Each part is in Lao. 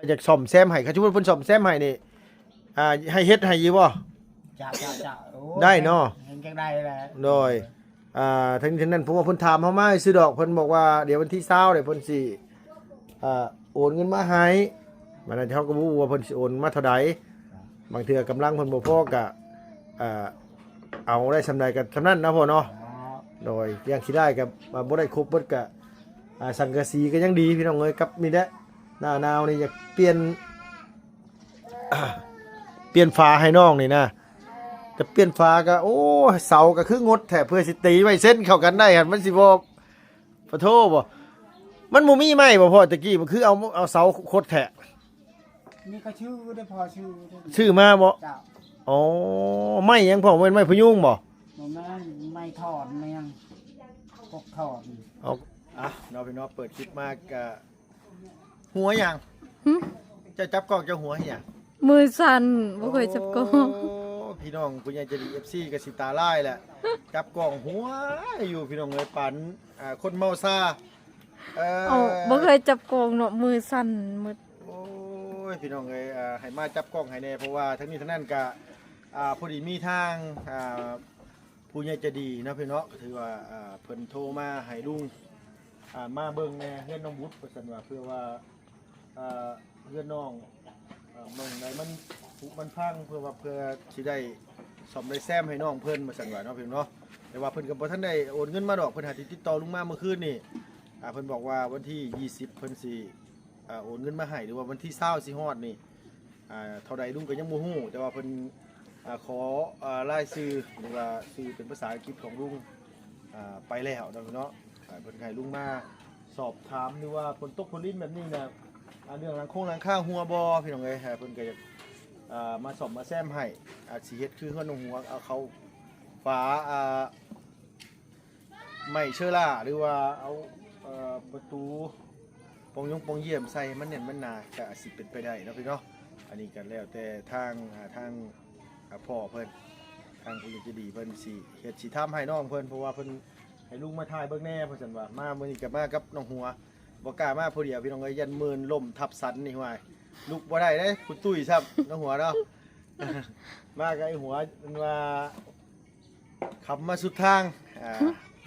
ຢາກສ້ອມແຊມໃຫ້ ຄັນສົມມຸດເພິ່ນສ້ອມແຊມໃຫ້ນີ້ ອ່າ ໃຫ້ເຮັດໃຫ້ຢູ່ບໍ່? ເຈົ້າ ເຈົ້າ ເຈົ້າ ໂອ້ຍ ໄດ້ເນາະ ເຫັນຈັ່ງໃດແຫຼະ ໂດຍ ອ່າ ທັງນີ້ທັງນັ້ນ ເພາະວ່າເພິ່ນຖາມເຮົາມາຊື່ດອກ ເພິ່ນບອກວ່າດຽວວັນທີຊາວເດ ເພິ່ນຊິ ອ່າ ໂອນເງິນມາໃຫ້ ບາດນັ້ນເຮົາກໍບໍ່ຮູ້ວ່າເພິ່ນຊິໂອນມາເທົ່າໃດ ບາງເທື່ອກຳລັງເພິ່ນບໍ່ພໍກໍ ອ່າ ເອົາໄດ້ສ່ຳໃດກໍສ່ຳນັ້ນເນາະພໍ່ເນາະ ໂດຍ ຢ່າງຊິໄດ້ກໍ ອ່າ ບໍ່ໄດ້ຄົບເບິດກໍ ອ່າ ສັງກະສີກໍຍັງດີພີ່ນ້ອງເອີຍ ກັບນີ້ແຫຼະ ໜ້າໜາວນີ້ຢາກປ່ຽນ ປ່ຽນຝາໃຫ້ນ້ອງນີ້ນະ ແຕ່ປ່ຽນຝາກໍ ໂອ້ ເສົາກໍຄືງົດແທ້ ເພື່ອຊິຕີໄມ້ເຊັນເຂົ້າກັນໄດ້ຫັ້ນ ມັນຊິບໍ່ ປະໂທບໍ່ ມັນບໍ່ມີໄມ້ບໍ່ພໍ່ ຕະກີ້ ມັນຄືເອົາ ເອົາເສົາຄົດແທ້ ນີ້ກໍຊື່ໄດ້ພໍຊື່ໄດ້ ຊື້ມາບໍ່? ເຈົ້າ ອໍ ໄມ້ຫຍັງພໍ່ ແມ່ນໄມ້ພະຍຸງບໍ່? ບໍ່ແມ່ນ ໄມ້ຖອນ ໄມ້ຫຍັງ ກົກຖອນ ເອົາ ອ່ະ ເນາະ ພີ່ນ້ອງ ເປີດຄລິບມາກະ ຫົວຫຍັງ? ຫຶ? ເຈົ້າຈັບກ້ອງເຈົ້າຫົວເຮັດຫຍັງ? ມືສັ່ນ ບໍ່ເຄີຍຈັບກ້ອງ ໂອ້ ພີ່ນ້ອງຜູ້ໃຫຍ່ໃຈດີ ເອັຟຊີ ກໍຊິຕາລາຍແຫຼະ ຈັບກ້ອງຫົວຢູ່ ພີ່ນ້ອງເອີຍ ປານ ອ່າ ຄົນເມົາຊາ ເອີ ເອົ້າ ບໍ່ເຄີຍຈັບກ້ອງເນາະ ມືສັ່ນໝົດ ໂອ້ຍ ພີ່ນ້ອງເອີຍ ອ່າ ໃຫ້ມາຈັບກ້ອງໃຫ້ແດ່ ເພາະວ່າທັງນີ້ທັງນັ້ນກະ ອ່າ ພໍດີມີທາງ ອ່າ ຜູ້ໃຫຍ່ໃຈດີເນາະ ພີ່ນ້ອງເນາະ ກໍຖືວ່າ ອ່າ ເພິ່ນໂທມາໃຫ້ລຸງ ອ່າ ມາເບິ່ງແດ່ເຮືອນນ້ອງບຸດ ວ່າຊັ້ນວ່າ ເພື່ອວ່າ ອ່າ ເຮືອນນ້ອງ ອ່າ ໝ່ອງໃດມັນຜຸມັນພັງ ເພື່ອວ່າ ເພື່ອຊິໄດ້ສ້ອມໄດ້ແຊມໃຫ້ນ້ອງເພິ່ນ ວ່າຊັ້ນວ່າເນາະ ພີ່ນ້ອງເນາະ ແຕ່ວ່າເພິ່ນກໍບໍ່ທັນໄດ້ໂອນເງິນມາດອກ ເພິ່ນຫາຕິດຕໍ່ລຸງມາເມື່ອຄືນນີ້ ອ່າ ເພິ່ນບອກວ່າວັນທີຊາວ ເພິ່ນຊິ ອ່າ ໂອນເງິນມາໃຫ້ ຫຼືວ່າວັນທີຊາວຊິຮອດນີ້ ອ່າ ເທົ່າໃດລຸງກໍຍັງບໍ່ຮູ້ ແຕ່ວ່າເພິ່ນ ອ່າ ຂໍ ອ່າ ລາຍຊື່ ຫຼືວ່າຊື່ເປັນພາສາອັງກິດຂອງລຸງ ອ່າ ໄປແລ້ວເນາະ ເນາະ ອ່າ ເພິ່ນໃຫ້ລຸງມາສອບຖາມ ຫຼືວ່າຝົນຕົກຝົນລິນແບບນີ້ນະ ອ່າ ເລື່ອງຫຼັງຄົງຫຼັງຄາຮົ່ວບໍ່ ພີ່ນ້ອງເອີຍ ເພິ່ນກໍຢາກ ອ່າ ມາສ້ອມມາແຊມໃຫ້ ອາດຊິເຮັດຄືເຮືອນນ້ອງຫົວ ເອົາເຂົ້າຝາ ອ່າ ໄມ້ເຊີລາ ຫຼືວ່າເອົາ ເອີ ປະຕູປ່ອງຢົງປ່ອງຢ້ຽມໃສ່ໃຫ້ມັນແໜ້ນມັນໜາ ກໍອາດຊິເປັນໄປໄດ້ເນາະພີ່ນ້ອງເນາະ ອັນນີ້ກໍແລ້ວແຕ່ທາງ ອ່າ ທາງ ອ່າ ພໍ່ເພິ່ນ ທາງຜູ້ໃຫຍ່ໃຈດີເພິ່ນຊິເຮັດຊິທຳໃຫ້ນ້ອງເພິ່ນ ເພາະວ່າເພິ່ນໃຫ້ລຸງມາຖ່າຍເບິ່ງແດ່ ເພິ່ນວ່າ ມາມື້ນີ້ກໍມາກັບນ້ອງຫົວ ບໍ່ກ້າມາຜູ້ດຽວ ພີ່ນ້ອງເອີຍ ຢ້ານມື່ນລົ້ມທັບສັນນີ້ ຫ້ວຍ ລຸກບໍ່ໄດ້ເດ້ ຄຸນຕຸ້ຍຊ້ຳ ນ້ອງຫົວເນາະ ມາກັບໄອ້ຫົວ ເພິ່ນວ່າ ຂັບມາສຸດທາງ ອ່າ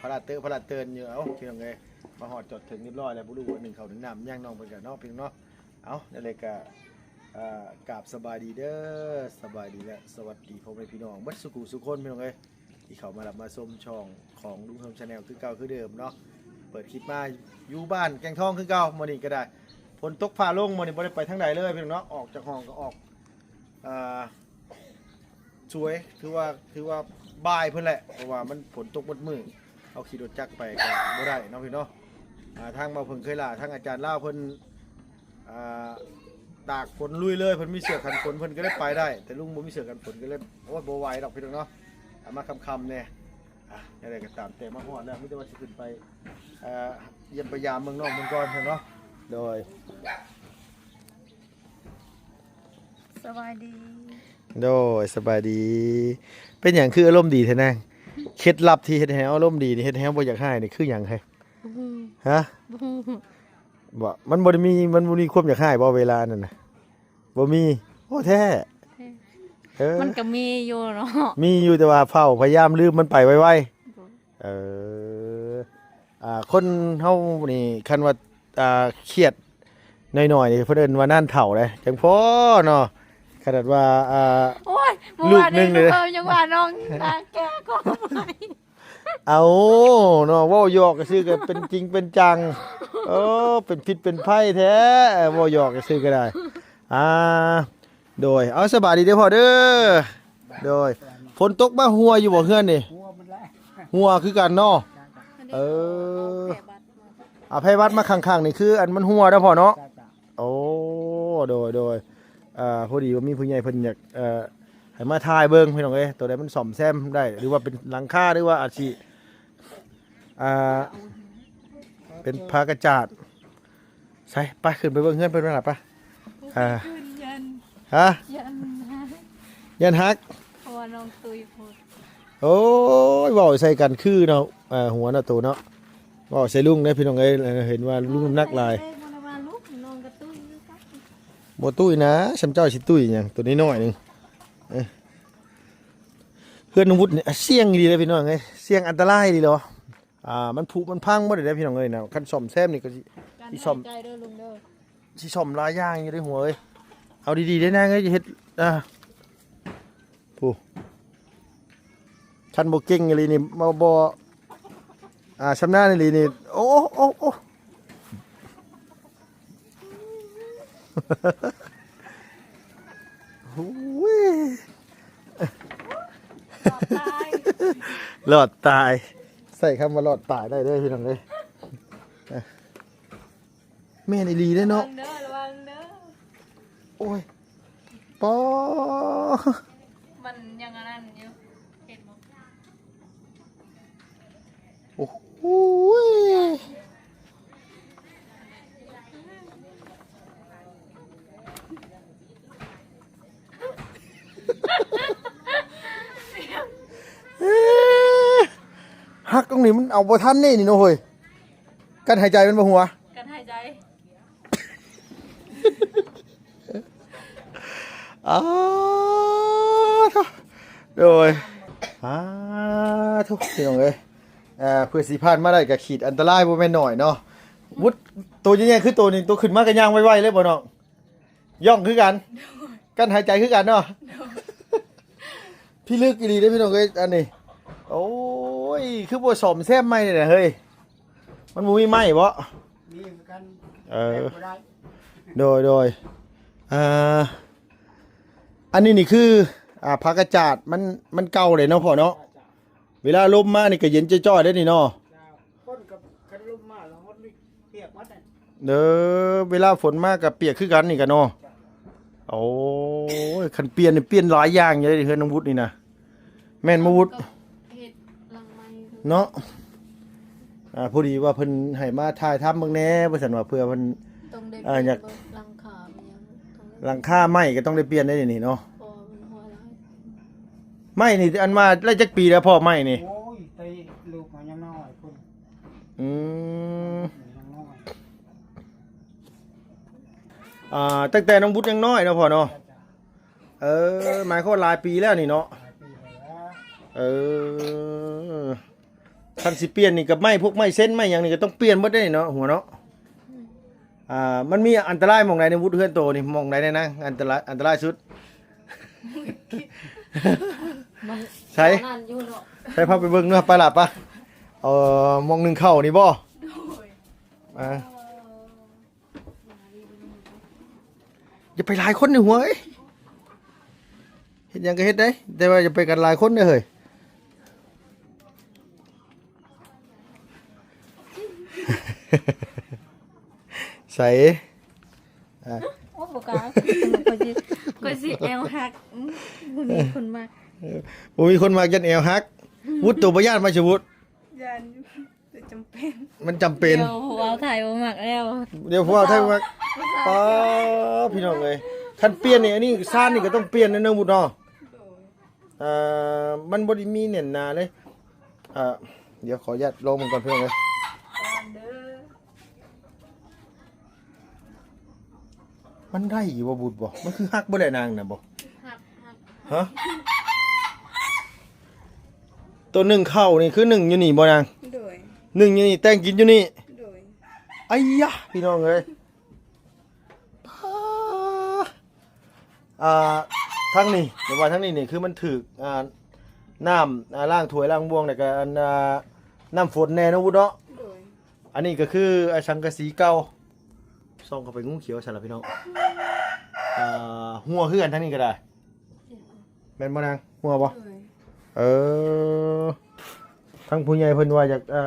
ພະລາເຕີ ພະລາເຕີນຢູ່ ເອົ້າ ພີ່ນ້ອງເອີຍ ມາຮອດຈອດເຖິງຮຽບຮ້ອຍແລ້ວ ບໍ່ຮູ້ວ່າໜຶ້ງເຂົ້າໜຶ້ງນ້ຳຍັງ ນ້ອງເພິ່ນກໍເນາະ ພີ່ນ້ອງເນາະ ເອົ້າ ແນວໃດກໍ ອ່າ ກາບສະບາຍດີເດີ ສະບາຍດີ ແລະ ສະຫວັດດີພໍ່ແມ່ພີ່ນ້ອງເບິດສູ່ຜູ້ສູ່ຄົນ ພີ່ນ້ອງເອີຍ ທີ່ເຂົ້າມາຮັບມາຊົມຊ່ອງຂອງລຸງເຮີມ Channel ຄືເກົ່າຄືເດີມເນາະ ເປີດຄລິບມາຢູ່ບ້ານແກ້ງທອງຄືເກົ່າ ມື້ນີ້ກໍໄດ້ ຝົນຕົກຟ້າລົງ ມື້ນີ້ບໍ່ໄດ້ໄປທາງໃດເລີຍ ພີ່ນ້ອງເນາະ ອອກຈາກຫ້ອງກໍອອກ ອ່າ ສວຍ ຖືວ່າ ຖືວ່າບ່າຍເພິ່ນແຫຼະ ເພາະວ່າມັນຝົນຕົກໝົດມື້ ເຮົາຂີ່ລົດຈັກໄປກໍບໍ່ໄດ້ເນາະພີ່ເນາະ ອ່າ ທາງເບົາເຜິ້ງເຄີຍຫຼ້າ ທາງອາຈານລາວເພິ່ນ ອ່າ ຕາກຝົນລຸຍເລີຍ ເພິ່ນມີເສື້ອກັນຝົນ ເພິ່ນກໍເລີຍໄປໄດ້ ແຕ່ລຸງບໍ່ມີເສື້ອກັນຝົນ ກໍເລີຍ ໂອ້ຍ ບໍ່ໄຫວດອກພີ່ນ້ອງເນາະ ອ່າ ມາຄ່ຳໆແດ່ ອ່າ ແນວໃດກໍຕາມແຕ່ມາຮອດແລ້ວ ມີແຕ່ວ່າຊິຂຶ້ນໄປ ອ່າ ຢ້ຽມໄປຢາມເມືອງນ້ອງເພິ່ນກ່ອນເນາະ ໂດຍ. ສະບາຍດີ ໂດຍ ສະບາຍດີ ເປັນຫຍັງຄືອາລົມດີແທ້ນາງ? ເຄັດລັບທີ່ເຮັດໃຫ້ອາລົມດີນີ້ ເຮັດໃຫ້ເຮົາບໍ່ຢາກຮ້າຍນີ້ຄືຫຍັງເຮີຍ? ບໍ່ຮູ້ ຮະ? ບໍ່ຮູ້ ບໍ່ ມັນບໍ່ໄດ້ມີ ມັນບໍ່ມີຄວາມຢາກຮ້າຍບໍ່ເວລານັ້ນນະ? ບໍ່ມີ ໂອ້ ແທ້ ແທ້ ເອີ ມັນກໍມີຢູ່ເນາະ ມີຢູ່ ແຕ່ວ່າເຝົ້າພະຍາຍາມລືມມັນໄປໄວໆ ໂດຍ ເອີ ອ່າ ຄົນເຮົານີ້ຄັນວ່າ ອ່າ ຄຽດໜ້ອຍໆນີ້ ເພິ່ນເອີ້ນວ່ານານເຖົ້າເດ້ ຈັ່ງພໍເນາະ ຂະໜາດວ່າ ອ່າ ໂອ້ຍ ລູກໜຶ່ງເດ້ ເອີ ຍັງວ່ານ້ອງນາແກ່ກໍ ເອົາເນາະ ເວົ້າຫຍອກຊື່ໆກໍເປັນຈິງເປັນຈັງ ເອີ ເປັນພິດເປັນໄພແທ້ ເວົ້າຫຍອກຊື່ໆກໍໄດ້ ອ່າ ໂດຍ ເອົາ ສະບາຍດີເດີພໍ່ເດີ ໂດຍ ຝົນຕົກມາຮົ່ວຢູ່ບໍ່ເຮືອນນີ້? ຮົ່ວໝົດແລ້ວ ຮົ່ວຄືກັນເນາະ ເອີ ເອົາແພບັດມາ ອ່າ ແພບັດມາຂ້າງໆນີ້ ຄືອັນມັນຮົ່ວເດີພໍ່ເນາະ ເຈົ້າ ເຈົ້າ ໂອ້ ໂດຍ ໂດຍ ອ່າ ພໍດີວ່າມີຜູ້ໃຫຍ່ເພິ່ນຢາກ ເອີ ໃຫ້ມາຖ່າຍເບິ່ງພີ່ນ້ອງເອີຍ ໂຕໃດມັນສ້ອມແຊມໄດ້ ຫຼືວ່າເປັນຫຼັງຄາ ຫຼືວ່າອາດຊິ ອ່າ ເປັນຜ້າກະຈາດ ໃສ່ ໄປ ຂຶ້ນໄປເບິ່ງເຮືອນເພິ່ນວ່າໄປ ອ່າ ຮະ? ຢ້ານຫັກ ເພາະວ່ານ້ອງຕຸ້ຍໂພດ ໂອ້ຍ ເວົ້າໃສ່ກັນຄືເນາະ ເອີ ຫົວເນາະໂຕເນາະ ເວົ້າໃສ່ລຸງເດ້ພີ່ນ້ອງເອີຍ ເຫັນວ່າລຸງນ້ຳໜັກຫຼາຍ ບໍ່ໄດ້ວ່າລຸງ ນ້ອງກໍຕຸ້ຍຄືກັນ ບໍ່ຕຸ້ຍນະ ສ່ຳເຈົ້າຊິຕຸ້ຍຫຍັງ ໂຕນ້ອຍໆໜຶ່ງ. ເອີ ເຮືອນນ້ອງວຸດນີ້ ອ່າ ສ່ຽງອີ່ຫຼີເດ້ພີ່ນ້ອງເອີຍ ສ່ຽງອັນຕະລາຍອີ່ຫຼີເດ. ອ່າ ມັນຜຸມັນພັງໝົດເດ້ພີ່ນ້ອງເອີຍນະ. ຄັນສ້ອມແຊມນີ້ກໍຊິ ຊິສ້ອມ ກັນຫາຍໃຈເດີລຸງເດີ ຊິສ້ອມຫຼາຍຢ່າງຢູ່ເດ້ຫົວເອີຍ. ເອົາດີໆເດ້ນາງເອີຍ ຢ່າເຮັດ ອ່າ ຜູ້ ຄັນບໍ່ເກັ່ງອີ່ຫຼີນີ້ ບໍ່ ບໍ່ ອ່າ ຊຳນານອີ່ຫຼີນີ້ ໂອ້ ໂອ້ ໂອ້ ໂອ້ ໂອ້ຍ ລອດຕາຍ ລອດຕາຍ ໃຊ້ຄຳວ່າລອດຕາຍໄດ້ເດີພີ່ນ້ອງເອີຍ. ແມ່ນອີ່ຫຼີເດ້ເນາະ ລະວັງເດີ ລະວັງເດີ. ໂອ້ຍ ປໍ ມັນຍັງອັນນັ້ນຢູ່ ເຫັນບໍ່? ໂອ້ໂຫ ຮັກຕົງນີ້ມັນເອົາບໍ່ທັນເດ້ນີ້ເນາະເຮີຍ. ກັ້ນຫາຍໃຈແມ່ນບໍ່ຫົວ? ກັ້ນຫາຍໃຈ. ອ້າໂທ້ ໂດຍ ອ້າໂທ້ ພີ່ນ້ອງເອີຍ ເພື່ອຊິຜ່ານມາໄດ້ກໍຂີດອັນຕະລາຍບໍ່ແມ່ນໜ້ອຍເນາະ. ວຸດ ໂຕໃຫຍ່ໆຄືໂຕນີ້ ໂຕຂຶ້ນມາກໍຍ່າງໄວໆເລີຍບໍ່ນ້ອງ? ຍ່ອງຄືກັນ ໂດຍ ກັ້ນຫາຍໃຈຄືກັນເນາະ ໂດຍ. ພິລຶກອີ່ຫຼີເດ້ພີ່ນ້ອງເອີຍ ອັນນີ້. ໂອ້ຍ ຄືບໍ່ສ້ອມແຊມໃໝ່ນີ້ນະເຮີຍ ມັນບໍ່ມີໄມ້ບໍ? ມີຄືກັນ ເອີ ແຕ່ບໍ່ໄດ້ ໂດຍ ໂດຍ. ອ່າ ອັນນີ້ນີ້ຄື ອ່າ ຜັກກະຈາດ ມັນ ມັນເກົ່າເລີຍເນາະພໍ່ເນາະ. ເວລາລົມມານີ້ກໍເຢັນຈ້ອຍໆເດ້ນີ້ເນາະ. ເຈົ້າ ຄົນກໍ ຄັນລົມມາແລ້ວມັນປຽກໝົດ. ເດີ ເວລາຝົນມາກໍປຽກຄືກັນນີ້ກໍເນາະ. ໂອ້ຍ ຄັນປ່ຽນນີ້ປ່ຽນຫຼາຍຢ່າງຢູ່ເດ້ເຮືອນນ້ອງວຸດນີ້ນະ ແມ່ນບໍ່ວຸດ? ເຮັດຫຼັງໃໝ່ເນາະ. ອ່າ ພໍດີວ່າເພິ່ນໃຫ້ມາຖ່າຍທຳເບິ່ງແດ່ ວ່າຊັ້ນວ່າ ເພື່ອເພິ່ນ ຕ້ອງໄດ້ ອ່າ ຢາກ ປ່ຽນເບິ່ງຫຼັງຄາ ມີຫຍັງ ຫຼັງຄາໄມ້ກໍຕ້ອງໄດ້ປ່ຽນໄດ້ນີ້ເນາະ ເພາະວ່າມັນຮົ່ວຫຼາຍ. ໄມ້ນີ້ອັນວ່າໄດ້ຈັກປີແລ້ວພໍ່ ໄມ້ນີ້? ໂອ້ຍ ແຕ່ລູກເຮົາຍັງນ້ອຍພຸ້ນ. ອືມ ຍັງນ້ອຍ ອ່າ ຕັ້ງແຕ່ນ້ອງບຸດຍັງນ້ອຍເນາະພໍ່ເນາະ. ເອີ ໝາຍຄວາມວ່າຫຼາຍປີແລ້ວນີ້ເນາະ. ເອີ ຄັນຊິປ່ຽນນີ້ກໍໄມ້ ພວກໄມ້ເຊັນໄມ້ຫຍັງນີ້ກໍຕ້ອງປ່ຽນໝົດເດ້ນີ້ເນາະ ຫົວເນາະ. ອ່າ ມັນມີອັນຕະລາຍໝ່ອງໃດໃນວຸດເຮືອນໂຕນີ້ ໝ່ອງໃດແດ່ນາ ອັນຕະລາຍ ອັນຕະລາຍສຸດ? ໃສ ໃສ ພາໄປເບິ່ງເນາະ ໄປລະ ໄປ. ເອີ ໝ່ອງໜຶ່ງເຂົ້ານີ້ບໍ່? ໂດຍ ອ່າ ຢ່າໄປຫຼາຍຄົນໃນຫົວເອີຍ ເຮັດຫຍັງກໍເຮັດໄດ້ ແຕ່ວ່າຢ່າໄປກັນຫຼາຍຄົນເດີເຮີຍ. ໃສ ອ່າ ໂອ້ ບໍ່ກ້າ ຂ້ອຍຊິ ຂ້ອຍຊິແອວຫັກ ບໍ່ມີຄົນມັກ ບໍ່ມີຄົນມັກ ຢ້ານແອວຫັກ. ວຸດໂຕບໍ່ຢ້ານບໍ່ ສະວຸດ? ຢ້ານຢູ່ ແຕ່ຈຳເປັນ ມັນຈຳເປັນ ດຽວຜູ້ບ່າວໄທບໍ່ມັກແລ້ວ ດຽວຜູ້ບ່າວໄທບໍ່ມັກ. ປ້າ ພີ່ນ້ອງເອີຍ ຄັນປ່ຽນນີ້ ອັນນີ້ຊານນີ້ກໍຕ້ອງປ່ຽນເນາະ ເນາະ ບຸດເນາະ. ໂດຍ ເອີ ມັນບໍ່ໄດ້ມີແໜ້ນໜາເລີຍ. ເອີ ດຽວຂໍອະນຸຍາດລອງເບິ່ງກ່ອນ ພີ່ນ້ອງເອີຍ. ກ່ອນເດີ ມັນໄດ້ຢູ່ບໍ່ບຸດບໍ່? ມັນຄືຫັກບໍ່ແຫຼະນາງນະບໍ່? ຫັກ ຫັກ ຮະ? ໂຕໜຶ້ງເຂົ້ານີ້ຄືໜຶ້ງຢູ່ນີ້ບໍ່ນາງ? ໂດຍ ໜຶ້ງຢູ່ນີ້ ແຕ່ງກິນຢູ່ນີ້? ໂດຍ. ໄອ້ຍະ ພີ່ນ້ອງເອີຍ ອ່າ ທາງນີ້ ແບບວ່າທາງນີ້ນີ້ຄືມັນຖືກ ອ່າ ນ້ຳ ອ່າ ລ້າງຖ້ວຍລ້າງບ່ວງ ແລ້ວກໍ ອັນ ອ່າ ນ້ຳຝົນແດ່ເນາະ ບຸດເນາະ. ໂດຍ. ອັນນີ້ກໍຄື ອ່າ ສັງກະສີເກົ່າ ສ່ອງເຂົ້າໄປ ງູຂຽວຊັ້ນລະ ພີ່ນ້ອງ. ອ່າ ຮົ່ວເຮືອນທາງນີ້ກໍໄດ້ ແມ່ນບໍ່ນາງ? ຮົ່ວບໍ່? ໂດຍ. ເອີ ທາງຜູ້ໃຫຍ່ເພິ່ນວ່າຢາກ ອ່າ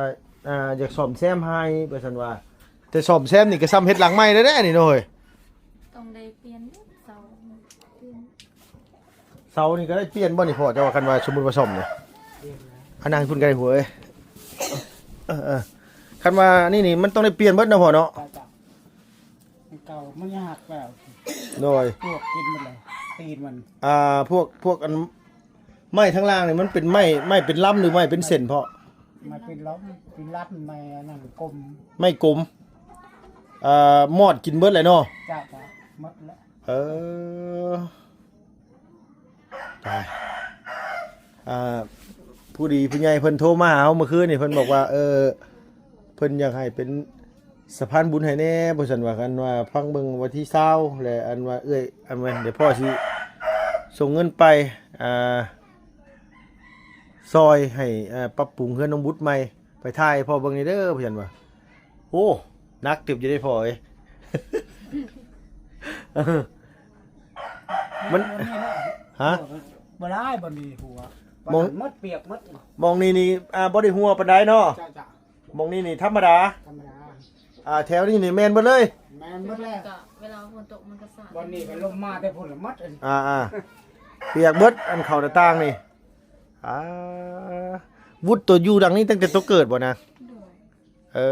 ອ່າ ຢາກສ້ອມແຊມໃຫ້ ວ່າຊັ້ນວ່າ ແຕ່ສ້ອມແຊມນີ້ກໍສ່ຳເຮັດຫຼັງໃໝ່ແລ້ວເດ້ນີ້ເນາະເຮີຍ. ຕ້ອງໄດ້ປ່ຽນເສົາ ປ່ຽນ ເສົານີ້ກໍໄດ້ປ່ຽນບໍ່ນີ້ພໍ່? ເຈົ້າວ່າ ຄັນວ່າສົມມຸດວ່າສ້ອມນີ້ ອັນນັ້ນພຸ້ນກໍໄດ້ຫົວເອີຍ. ເອີ ເອີ ຄັນວ່ານີ້ນີ້ມັນຕ້ອງໄດ້ປ່ຽນເບິດເນາະພໍ່ເນາະ. ເກົ່າມັນຍັງຫັກແລ້ວ ໂດຍ ພວກກິນໝົດເລີຍ ຕີນມັນ. ອ່າ ພວກ ພວກອັນ ໄມ້ທາງລ່າງນີ້ມັນເປັນໄມ້ ໄມ້ເປັນລຳ ຫຼືໄມ້ເປັນເສັ້ນພໍ່? ໄມ້ເປັນລຳ ເປັນລຳ ໄມ້ອັນນັ້ນກົມ ໄມ້ກົມ. ເອີ ມອດກິນເບິດແຫຼະເນາະ. ເຈົ້າ ໝົດແລ້ວ. ເອີ ຕາຍ ອ່າ ຜູ້ດີຜູ້ໃຫຍ່ເພິ່ນໂທມາຫາເຮົາເມື່ອຄືນນີ້ ເພິ່ນບອກວ່າ ເອີ ເພິ່ນຢາກໃຫ້ເປັນສະພານບຸນໃຫ້ແດ່ ວ່າຊັ້ນວ່າ ອັນວ່າຟັງເບິ່ງວັນທີຊາວ ແລະ ອັນວ່າເອື້ອຍ ອັນວ່າ ດຽວພໍ່ຊິສົ່ງເງິນໄປ ອ່າ ຊ່ອຍໃຫ້ ເອີ ປັບປຸງເຮືອນນ້ອງບຸດໃໝ່ ໄປຖ່າຍໃຫ້ພໍ່ເບິ່ງແດ່ເດີ ວ່າຊັ້ນວ່າ. ໂອ້ ໜັກເຕີບຢູ່ເດ້ພໍ່ເອີຍ ມັນ ຮະ ບໍ່ໄດ້ ບໍ່ມີຫົວ ໝ່ອງ ໝົດ ປຽກໝົດ ໝ່ອງນີ້ນີ້ ອ່າ ບໍ່ໄດ້ຮົ່ວປານໃດເນາະ. ຈ້ະ ໝ່ອງນີ້ນີ້ທຳມະດາ ທຳມະດາ ອ່າ ແຖວນີ້ນີ້ແມ່ນເບິດເລີຍ ແມ່ນໝົດແລ້ວ ກໍເວລາຝົນຕົກມັນກໍສາດ ບ່ອນນີ້ກໍລົມມາແຕ່ພຸ້ນລະໝົດ ອ່າໆ ປຽກເບິດ ອັນເຂົ້າໜ້າຕ່າງນີ້ ອ່າ ວຸດໂຕຢູ່ຫຼັງນີ້ຕັ້ງແຕ່ໂຕເກີດບໍ່ນະ? ໂດຍ ເອີ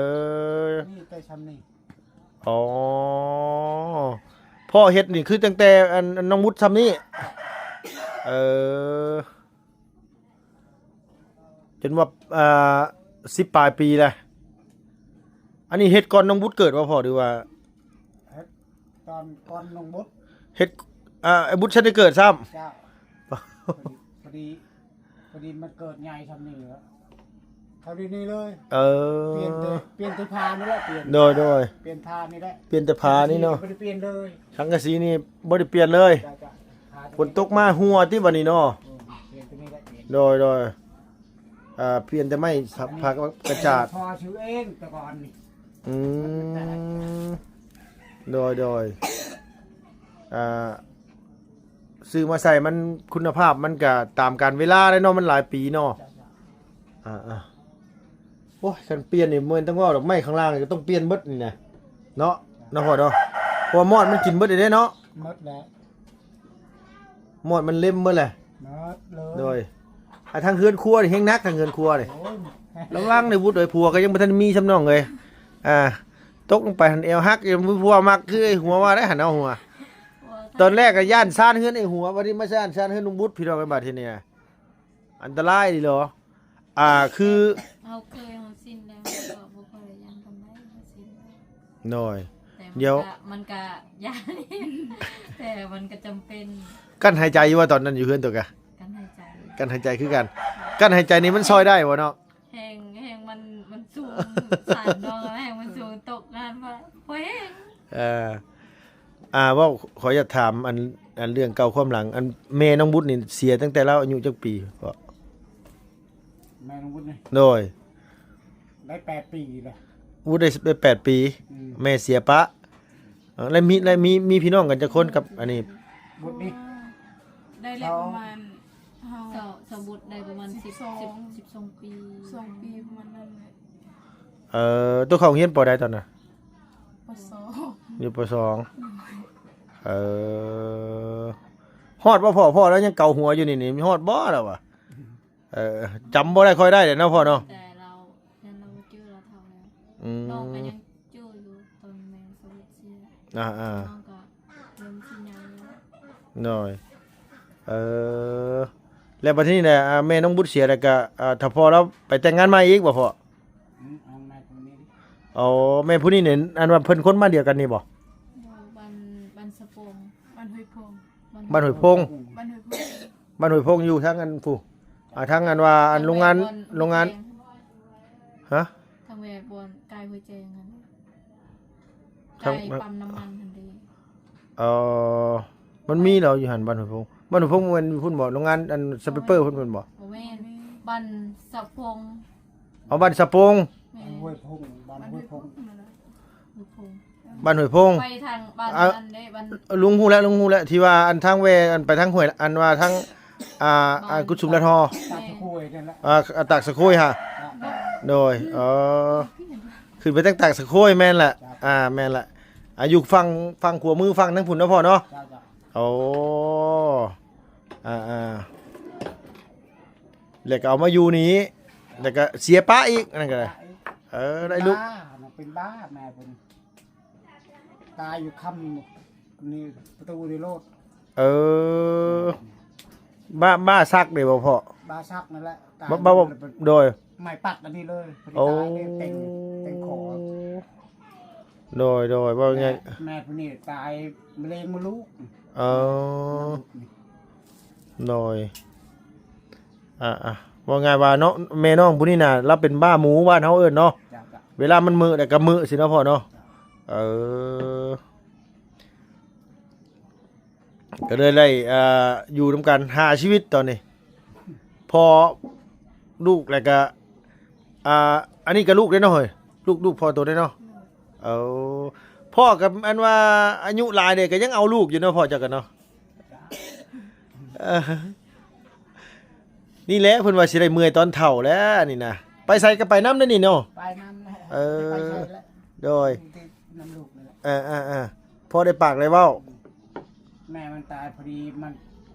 ນີ້ແຕ່ຊ່ຳນີ້ ອໍ ພໍ່ເຮັດນີ້ຄືຕັ້ງແຕ່ອັນ ອັນນ້ອງວຸດຊ່ຳນີ້ ເອີ ຈົນວ່າ ອ່າ ສິບປາຍປີແລ້ວ. ອັນນີ້ເຮັດກ່ອນນ້ອງບຸດເກີດບໍ່ພໍ່ ຫຼືວ່າ ເຮັດຕອນກ່ອນນ້ອງບຸດ ເຮັດ ອ່າ ອ້າຍບຸດທັນໄດ້ເກີດຊ້ຳ? ເຈົ້າ ພໍດີ ພໍດີມັນເກີດໃຫຍ່ຊ່ຳນີ້ແຫຼະ ເທົ່ານີ້ເລີຍ ເອີ ປ່ຽນແຕ່ ປ່ຽນແຕ່ຜ້ານີ້ແຫຼະ ປ່ຽນ ໂດຍໆ ປ່ຽນຜ້ານີ້ແຫຼະ ປ່ຽນແຕ່ຜ້ານີ້ເນາະ ບໍ່ໄດ້ປ່ຽນເລີຍ ສັງກະສີນີ້ບໍ່ໄດ້ປ່ຽນເລີຍ ຈ້ະ ຝນຕົກມາຮົ່ວຕິບັດນີ້ເນາະ ເອີ ປ່ຽນໂຕນີ້ແຫຼະ ປ່ຽນ ໂດຍໆ ອ່າ ປ່ຽນແຕ່ໄມ້ສັກ ຜ້າກະຈາດ ພໍຊື້ເອງແຕ່ກ່ອນນີ້ ອືມ ໂດຍໆ ອ່າ ຊື້ມາໃສ່ມັນຄຸນນະພາບມັນກະຕາມການເວລາແລ້ວເນາະ ມັນຫຼາຍປີເນາະ ອ່າໆ ໂອ້ຍ ຄັນປ່ຽນນີ້ບໍ່ແມ່ນຕ້ອງເວົ້າດອກ ໄມ້ຂ້າງລ່າງນີ້ກໍຕ້ອງປ່ຽນເບິດນີ້ນະ ເນາະ ເນາະພໍ່ເນາະ ເພາະວ່າມອດມັນກິນເບິດເດ້ເນາະ ໝົດແລ້ວ ມອດມັນເລັມເບິດແຫຼະ ໝົດເລີຍ ໂດຍ ອ່າ ທາງເຮືອນຄົວນີ້ແຮງໜັກ ທາງເຮືອນຄົວນີ້ ໂອ້ຍ ລະວັງເດີບຸດເອີຍ ຜົວກໍຍັງບໍ່ທັນມີຊ້ຳນ້ອງເອີຍ ອ່າ ຕົກລົງໄປຫັ້ນແອວຫັກ ຍັງມີຜົວມັກຄືໄອ້ຫົວວ່າໄດ໋ຫັ້ນເອົາຫົວ ຕອນແລກກໍຢ້ານຊານເຮືອນໄອ້ຫົວ ບັດນີ້ມາຊານ ຊານເຮືອນລຸງບຸດ ພີ່ນ້ອງເອີຍ ບາດທີນີ້ ອັນຕະລາຍອີ່ຫຼີ ອ່າ ຄື ເຮົາເຄີຍ ເຮົາຊິນແລ້ວ ເຮົາກໍບໍ່ຄ່ອຍຢ້ານປານໃດ ເຮົາຊິນແລ້ວ ໂດຍ ແຕ່ມັນ ດຽວ ກໍ ມັນກໍຢ້ານ ແຕ່ມັນກໍຈຳເປັນ ກັ້ນຫາຍໃຈຢູ່ວ່າຕອນນັ້ນຢູ່ເຮືອນໂຕກະ ກັ້ນຫາຍໃຈ ກັ້ນຫາຍໃຈຄືກັນ ກັ້ນຫາຍໃຈນີ້ມັນຊ່ອຍໄດ້ບໍ່ເນາະ? ແຮງ ແຮງມັນ ມັນສູງ ສານເນາະ ແຮງມັນສູງ ຕົກງານວ່າ ໂອ້ຍ ເອີ ອ່າ ເວົ້າ ຂໍຢາກຖາມອັນ ອັນເລື່ອງເກົ່າຄວາມຫຼັງ ອັນແມ່ນ້ອງບຸດນີ້ເສຍຕັ້ງແຕ່ລາວອາຍຸຈັກປີພໍ່? ແມ່ນ້ອງບຸດນີ້ ໂດຍ ໄດ້ແປດປີແລ້ວ ບຸດໄດ້ ໄດ້ແປດປີ ອືມ ແມ່ເສຍປະ ເອີ ແລ້ວມີ ແລ້ວມີ ມີພີ່ນ້ອງກັນຈັກຄົນກັບອັນນີ້? ບຸດນີ້ ໄດ້ແລ້ວປະມານ ເຮົາ ສາວ ສາວບຸດໄດ້ປະມານສິບ ສິບສອງ ສິບ ສິບສອງປີ ສອງປີປະມານນັ້ນແຫຼະ ເອີ ໂຕເຂົ້າໂຮງຮຽນ ປ.ໃດຕອນນັ້ນ? ປ.ສອງ ຢູ່ ປ.ສອງ ເອີ ຮອດບໍ່ພໍ່? ພໍ່ລາວຍັງເກົາຫົວຢູ່ນີ້ ນີ້ຮອດບໍ່ລາວວ່າ? ເອີ ຈຳບໍ່ໄດ້ຄ່ອຍໄດ້ແຫຼະເນາະພໍ່ເນາະ ແຕ່ລາວ ແຕ່ລາວຈື່ ລາວເຖົ້າແລ້ວ ອືມ ນ້ອງກໍຍັງຈື່ຢູ່ຕອນແມ່ສະຫວິດເສຍ ອ່າໆ ນ້ອງກໍເລີ່ມຊິໃຫຍ່ແລ້ວ ໂດຍ ເອີ ແລ້ວບັດທີນີ້ນະ ອ່າ ແມ່ນ້ອງບຸດເສຍແລ້ວກໍ ອ່າ ຖ້າພໍ່ລາວໄປແຕ່ງງານໃໝ່ອີກບໍ່ພໍ່? ອືມ ເອົາໃໝ່ຄົນນີ້ ອໍ ແມ່ຜູ້ນີ້ນີ້ ອັນວ່າເພິ່ນຄົນບ້ານດຽວກັນນີ້ບໍ່? ຢູ່ບ້ານ ບ້ານສະໂປງ ບ້ານຫ້ວຍໂພງ ບ້ານຫ້ວຍໂພງ ບ້ານຫ້ວຍໂພງ ບ້ານຫ້ວຍໂພງຢູ່ທາງອັນຜູ້ ອ່າ ທາງອັນວ່າອັນໂຮງງານ ທາງແວະບ່ອນ ໂຮງງານ ແຈງ ຮະ? ທາງແວະບ່ອນໃກ້ຫ້ວຍແຈງຫັ້ນ ທາງ ໃກ້ປ້ຳນ້ຳມັນຫັ້ນເດ້ ອໍ ມັນມີເນາະຢູ່ຫັ້ນ ບ້ານຫ້ວຍໂພງ ບ້ານຫ້ວຍໂພງແມ່ນຢູ່ພຸ້ນບໍ່? ໂຮງງານອັນສະໄປເປີພຸ້ນແມ່ນບໍ່? ບໍ່ແມ່ນ ບ້ານສະໂພງ ອໍ ບ້ານສະໂປງ ແມ່ນ ບ້ານຫ້ວຍໂພງ ບ້ານຫ້ວຍໂພງ ຫ້ວຍໂພງ ບ້ານຫ້ວຍໂພງ ໄປທາງບ້ານ ອ່າ ອັນເດ້ ບ້ານ ລຸງຮູ້ແລ້ວ ລຸງຮູ້ແລ້ວ ທີ່ວ່າອັນທາງແວ່ ອັນໄປທາງຫ້ວຍ ອັນວ່າທາງ ອ່າ ບ້ານ ອ່າ ກຸດຊຸມລະທໍ ຕາກສະໂຄຍນັ້ນແຫຼະ ອ່າ ຕາກສະໂຄຍຫະ ໂດຍ ອໍ ຂຶ້ນໄປທາງຕາກສະໂຄຍ ແມ່ນແຫຼະ ອ່າ ແມ່ນແຫຼະ ອ່າ ຢູ່ຝັ່ງ ຝັ່ງຂວາມືຝັ່ງທາງພຸ້ນເນາະພໍ່ເນາະ ໂອ້ ອ່າໆ ແລ້ວກໍເອົາມາຢູ່ນີ້ ແລ້ວກໍເສຍປະອີກ ອັນນັ້ນກໍໄດ້ ເອີ ໄດ້ລູກ ເປັນບ້າ ເປັນບ້າແມ່ເພິ່ນ ຕາຍຢູ່ຄ່ຳນີ້ ປະຕູນີ້ໂລດ ເອີ ບ້າ ບ້າສັກເດ້ບໍ່ພໍ່? ບ້າສັກນັ້ນແຫຼະ ຕາຍ ບ້າ ບ້າ ໂດຍ ໄມ້ປັດອັນນີ້ເລີຍ ໂອ້ ຕາຍເຕັງ ເຕັງຄໍ ໂດຍ ໂດຍ ເວົ້າງ່າຍ ແມ່ ແມ່ຜູ້ນີ້ຕາຍມະເຮັງມະລູກ. ເອີ ໂດຍ ອ່າໆ ເວົ້າງ່າຍວ່າເນາະ ແມ່ນ້ອງຜູ້ນີ້ນະ ລາວເປັນບ້າໝູ ບ້ານເຮົາເອີ້ນເນາະ. ເຈົ້າ ເຈົ້າ ເວລາມັນເມີແລ້ວກໍເມີຊິເນາະພໍ່ເນາະ. ເຈົ້າ ເອີ ກໍເລີຍໄດ້ ອ່າ ຢູ່ນຳກັນຫ້າຊີວິດຕອນນີ້ ພໍ່ ລູກ ແລ້ວກະ ອ່າ ອັນນີ້ກະລູກເດ້ເນາະເຮີ້ຍ ລູກ ລູກພໍ່ໂຕເດ້ເນາະ. ເອີ ພໍ່ກໍອັນວ່າອາຍຸຫຼາຍເດ້ ກໍຍັງເອົາລູກຢູ່ເນາະ ພໍ່ເຈົ້າກໍເນາະ. ເອີ ນີ້ແຫຼະ ເພິ່ນວ່າຊິໄດ້ເມື່ອຍຕອນເຖົ້າແຫຼະນີ້ນະ ໄປໃສກໍໄປນຳເດ້ນີ້ເນາະ. ໄປນຳແຫຼະ ເອີ ໄປໃສແຫຼະ ໂດຍ ນຳລູກນີ້ແຫຼະ. ເອີໆໆ ພໍໄດ້ປາກໄດ້ເວົ້າ. ແມ່ມັນຕາຍພໍດີ ມັນ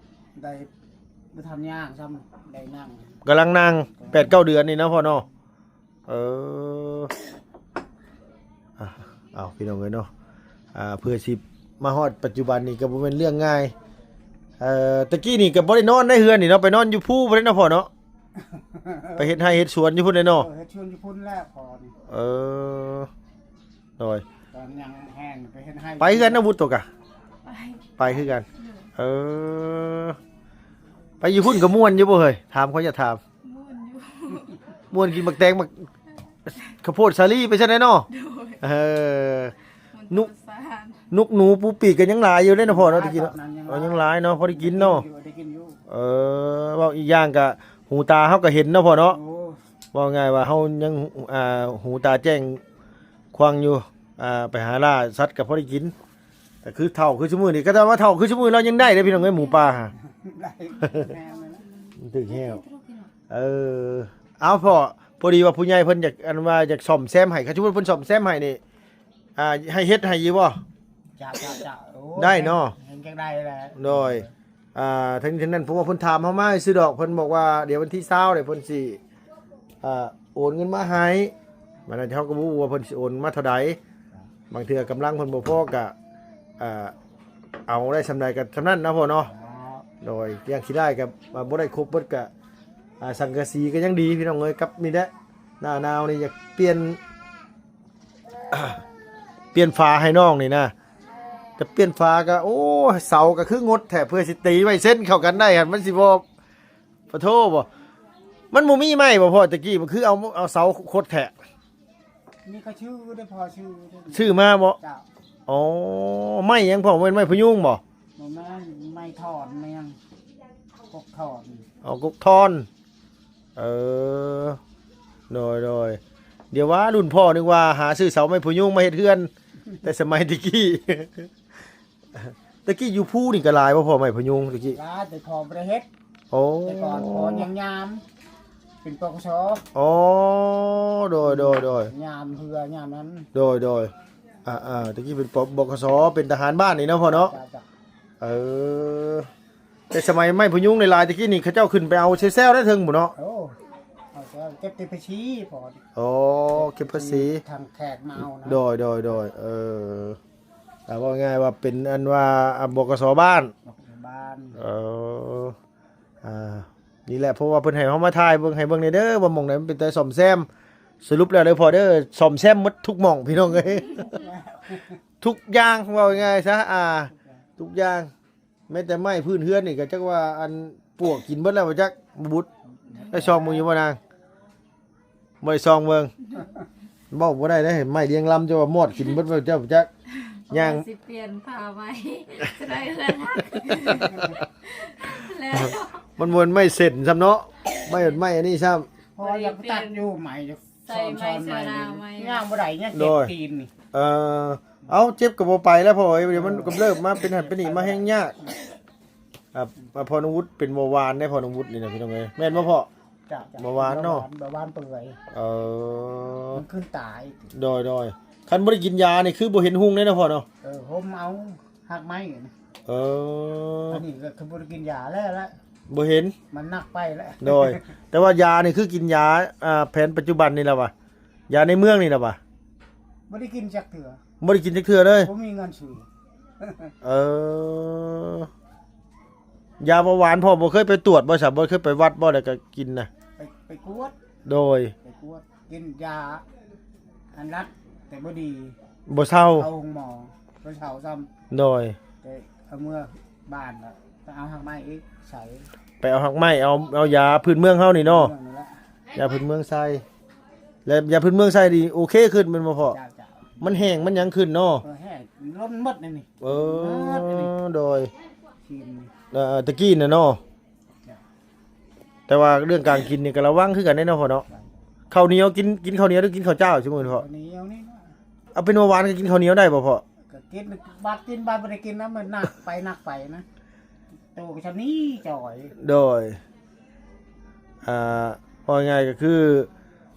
ໄດ້ບໍ່ທັນຍ່າງຊ້ຳ ໄດ້ນັ່ງ ກຳລັງນັ່ງ ແປດເກົ້າເດືອນນີ້ເນາະພໍ່ເນາະ. ເອີ ອ່ະ ເອົາ ພີ່ນ້ອງເອີຍເນາະ ອ່າ ເພື່ອຊິມາຮອດປັດຈຸບັນນີ້ກໍບໍ່ແມ່ນເລື່ອງງ່າຍ. ເອີ ແຕ່ກີ້ນີ້ກໍບໍ່ໄດ້ນອນໃນເຮືອນນີ້ເນາະ ໄປນອນຢູ່ພູພຸ້ນເນາະພໍ່ເນາະ ໄປເຮັດໄຮ່ເຮັດສວນຢູ່ພຸ້ນເດ້ເນາະ. ເອີ ເຮັດສວນຢູ່ພຸ້ນແຫຼະພໍ່ນີ້. ເອີ ໂດຍ ຕອນຍັງແຫ້ງໄປເຮັດໄຮ່ ໄປເຮືອນນ້າວຸດໂຕກະ ໄປ ໄປຄືກັນ. ໂດຍ ເອີ ໄປຢູ່ພຸ້ນກໍມ່ວນຢູ່ບໍ່ເຮີ້ຍ ຖາມ ຂ້ອຍຢາກຖາມ. ມ່ວນຢູ່ ມ່ວນກິນໝາກແຕງ ໝາກ ເຂົ້າໂພດສາລີໄປຊັ້ນແຫຼະເນາະ. ໂດຍ ເອີ ນຸກ ນຸກໜູປູປີກກໍຍັງຫຼາຍຢູ່ເດ້ເນາະພໍ່ເນາະ ແຕ່ກີ້ເນາະ. ເອີ ຍັງຫຼາຍເນາະ ພໍໄດ້ກິນເນາະ. ໄດ້ກິນຢູ່ ໄດ້ກິນຢູ່. ເອີ ເວົ້າອີກຢ່າງກະຫູຕາເຮົາກໍເຫັນເນາະພໍ່ເນາະ. ໂອ້ ເວົ້າງ່າຍວ່າເຮົາຍັງ ອ່າ ຫູຕາແຈ້ງຂວາງຢູ່ ອ່າ ໄປຫາລ່າສັດກໍພໍໄດ້ກິນ. ແຕ່ຄືເຖົ້າຄືຊຸມື້ນີ້ ກໍແຕ່ວ່າເຖົ້າຄືຊຸມື້ລາວຍັງໄດ້ເດ້ພີ່ນ້ອງເອີຍ ໝູປ່າຫາ ໄດ້ແຮວແລ້ວ ມັນຖືກແຮວ. ເອີ ເອົາພໍ່ ພໍດີວ່າຜູ້ໃຫຍ່ເພິ່ນຢາກ ອັນວ່າຢາກສ້ອມແຊມໃຫ້ ຄັນສົມມຸດເພິ່ນສ້ອມແຊມໃຫ້ນີ້ ອ່າ ໃຫ້ເຮັດໃຫ້ຢູ່ບໍ່? ຈະ ຈະ ຈະ ໂອ້ ໄດ້ເນາະ ເຫັນ ເຫັນຈັກໄດ້ແຫຼະ. ໂດຍ ອ່າ ທັງນີ້ທັງນັ້ນ ເພາະວ່າເພິ່ນຖາມເຮົາມາຊື່ດອກ ເພິ່ນບອກວ່າດຽວວັນທີຊາວເດ ເພິ່ນຊິ ອ່າ ໂອນເງິນມາໃຫ້ ບາດນັ້ນເຮົາກໍບໍ່ຮູ້ວ່າເພິ່ນຊິໂອນມາເທົ່າໃດ. ບາງເທື່ອກຳລັງເພິ່ນບໍ່ພໍກໍ ອ່າ ເອົາໄດ້ສ່ຳໃດກໍສ່ຳນັ້ນເນາະພໍ່ເນາະ. ໂດຍ ຢ່າງຊິໄດ້ກໍ ອ່າ ບໍ່ໄດ້ຄົບເບິດກໍ ອ່າ ສັງກະສີກໍຍັງດີພີ່ນ້ອງເອີຍ. ກັບນີ້ແຫຼະ ໜ້າໜາວນີ້ຢາກປ່ຽນ ປ່ຽນຝາໃຫ້ນ້ອງນີ້ນະ ແຕ່ປ່ຽນຝາກໍ ໂອ້ ເສົາກໍຄືງົດແທ້ ເພື່ອຊິຕີໄມ້ເຊັນເຂົ້າກັນໄດ້ຫັ້ນ ມັນຊິບໍ່ ປະໂທບໍ່ ມັນບໍ່ມີໄມ້ບໍ່ພໍ່? ແຕ່ກີ້ມັນຄືເອົາ ເອົາເສົາຄົດແທ້. ນີ້ກໍຊື່ໄດ້ພໍຊື່ໄດ້ ຊື້ມາບໍ່? ເຈົ້າ. ອໍ ໄມ້ຫຍັງພໍ່? ແມ່ນໄມ້ພະຍຸງບໍ່? ບໍ່ແມ່ນ ໄມ້ທ່ອນ ໄມ້ຫຍັງ ກົກທ່ອນ. ອໍ ກົກທ່ອນ. ເອີ ໂດຍໆ ດຽວວ່າລຸ້ນພໍ່ນຶກວ່າຫາຊື້ເສົາໄມ້ພະຍຸງມາເຮັດເຮືອນ ແຕ່ສະໄໝແຕ່ກີ້. ແຕ່ກີ້ຢູ່ພູນີ້ກໍຫຼາຍບໍ່ພໍ່ ໄມ້ພະຍຸງແຕ່ກີ້? ຫຼາຍ ແຕ່ພໍ່ບໍ່ໄດ້ເຮັດ. ໂອ້ ແຕ່ກ່ອນພໍ່ຍັງຍາມເປັນ ປກສ. ອໍ ໂດຍໆ ຍາມເຮືອຍາມນັ້ນ. ໂດຍໆ ອ່າໆ ແຕ່ກີ້ເປັນ ປກສ ເປັນທະຫານບ້ານນີ້ເນາະພໍ່ເນາະ. ເຈົ້າໆ ເອີ ແຕ່ສະໄໝໄມ້ພະຍຸງຫຼາຍໆ ແຕ່ກີ້ນີ້ເຂົາເຈົ້າຂຶ້ນໄປເອົາແຊວໆ ໄດ້ເທິງພຸ້ນເນາະ. ໂອ້ ເອົາແຊວ ເກັບແຕ່ພາສີພໍ. ອໍ ເກັບພາສີ ທາງແຂກມາເອົານະ. ໂດຍໆໆ ເອີ ອ່າ ເວົ້າງ່າຍວ່າເປັນອັນວ່າ ອ່າ ບກສ ບ້ານ ບກສ ບ້ານ. ເອີ ອ່າ ນີ້ແຫຼະ ເພາະວ່າເພິ່ນໃຫ້ເຮົາມາຖ່າຍເບິ່ງ ໃຫ້ເບິ່ງແດ່ເດີ ວ່າໝ່ອງໃດມັນເປັນຕາສ້ອມແຊມ. ສະຫຼຸບແລ້ວເດີພໍ່ເດີ ສ້ອມແຊມໝົດທຸກໝ່ອງພີ່ນ້ອງເອີຍ ທຸກຢ່າງ ເວົ້າງ່າຍຊະ ອ່າ ທຸກຢ່າງ ແມ້ແຕ່ໄມ້ພື້ນເຮືອນນີ້ກໍຈັກວ່າອັນປວກກິນເບິດແລ້ວບໍ່ຈັກ ບໍ່ບຸດ ໄດ້ສ່ອງເບິ່ງຢູ່ບໍ່ນາງ? ບໍ່ໄດ້ສ່ອງເບິ່ງ ເວົ້າບໍ່ໄດ້ເດ້ ໄມ້ລຽງລຳເຈົ້າວ່າມອດກິນເບິດແລ້ວເຈົ້າບໍ່ຈັກ ຍ່າງ ຊິປ່ຽນຜ້າໃໝ່ ຊິໄດ້ເຮືອນຮັກແລ້ວ ມັນບໍ່ແມ່ນໄມ້ເສັ້ນຊ້ຳເນາະ ໄມ້ ໄມ້ອັນນີ້ຊ້ຳ ພໍຢາກຕັດຢູ່ໃໝ່ ໃສ່ໄມ້ ໃສ່ໜ້າໃໝ່ ຍ່າງບໍ່ໄດ້ ຍັງເຈັບຕີນນີ້. ເອີ ເອົາ ເຈັບກໍບໍ່ໄປແລ້ວພໍ່ເອີຍ ດຽວມັນກຳເລີບມາເປັນຫັ້ນເປັນນີ້ ມາແຮ່ງຍາກ. ອ່າ ພໍ່ນະວຸດເປັນເບົາຫວານເດ້ ພໍ່ນະວຸດນີ້ນະ ພີ່ນ້ອງເອີຍ ແມ່ນບໍ່ພໍ່? ເຈົ້າໆ ເບົາຫວານເນາະ ເບົາຫວານເປື່ອຍ. ເອີ ມັນຂຶ້ນຕາຍ. ໂດຍໆ ຄັນບໍ່ໄດ້ກິນຢານີ້ຄືບໍ່ເຫັນຮຸ່ງເດ້ເນາະພໍ່ເນາະ. ເອີ ຫົມເອົາຮາກໄມ້. ເອີ ອັນນີ້ກໍຄືບໍ່ໄດ້ກິນຢາແລ້ວລະ ບໍ່ເຫັນ ມັນໜັກໄປແລ້ວ. ໂດຍ ແຕ່ວ່າຢານີ້ຄືກິນຢາ ອ່າ ແຜນປັດຈຸບັນນີ້ລະຫວາ ຢາໃນເມືອງນີ້ລະຫວາ? ບໍ່ໄດ້ກິນຈັກເທື່ອ ບໍ່ໄດ້ກິນຈັກເທື່ອເລີຍ ບໍ່ມີເງິນຊື້. ເອີ ຢາເບົາຫວານພໍ່ບໍ່ເຄີຍໄປຕວດບໍ່ຊະ? ບໍ່ເຄີຍໄປວັດບໍ່ ແລ້ວກໍກິນນະ? ໄປ ໄປກວດ. ໂດຍ ໄປກວດ ກິນຢາອັນລັດ ແຕ່ບໍ່ດີ. ບໍ່ເຊົາ ເຂົ້າໂຮງໝໍ ບໍ່ເຊົາຊ້ຳ ໂດຍ ແຕ່ເອົາເມືອບ້ານລະໄປເອົາຮາກໄມ້ອີກໃສ່ ໄປເອົາຮາກໄມ້ ເອົາ ເອົາຢາພື້ນເມືອງເຮົານີ້ເນາະ ເມືອງນັ້ນແຫຼະ ຢາພື້ນເມືອງໃສ່ ແລະຢາພື້ນເມືອງໃສ່ນີ້ໂອເຄຂຶ້ນແມ່ນບໍ່ພໍ່? ເຈົ້າໆ ມັນແຫ້ງມັນຫຍັງຂຶ້ນເນາະ ເອີ ແຫ້ງລົ້ນໝົດນີ້ ເອີ ໂດຍ ເອີ ຕະກີ້ນະເນາະ ແຕ່ວ່າເລື່ອງການກິນນີ້ກໍລະວັງຄືກັນເດ້ເນາະພໍ່ເນາະ ເຂົ້າໜຽວ ກິນ ກິນເຂົ້າໜຽວ ຫຼື ກິນເຂົ້າຈ້າວ ຊຸມື້ນີ້ພໍ່? ເຂົ້າໜຽວນີ້ ເອົາເປັນວ່າຫວານກໍກິນເຂົ້າໜຽວໄດ້ບໍ່ພໍ່? ກໍກິນ ບາດກິນບາດບໍ່ໄດ້ກິນນະ ມັນໜັກໄປໜັກໄປນະ ໂຕກໍຊ່ຳນີ້ຈ່ອຍ ໂດຍ ອ່າ ເວົ້າງ່າຍໆກໍຄື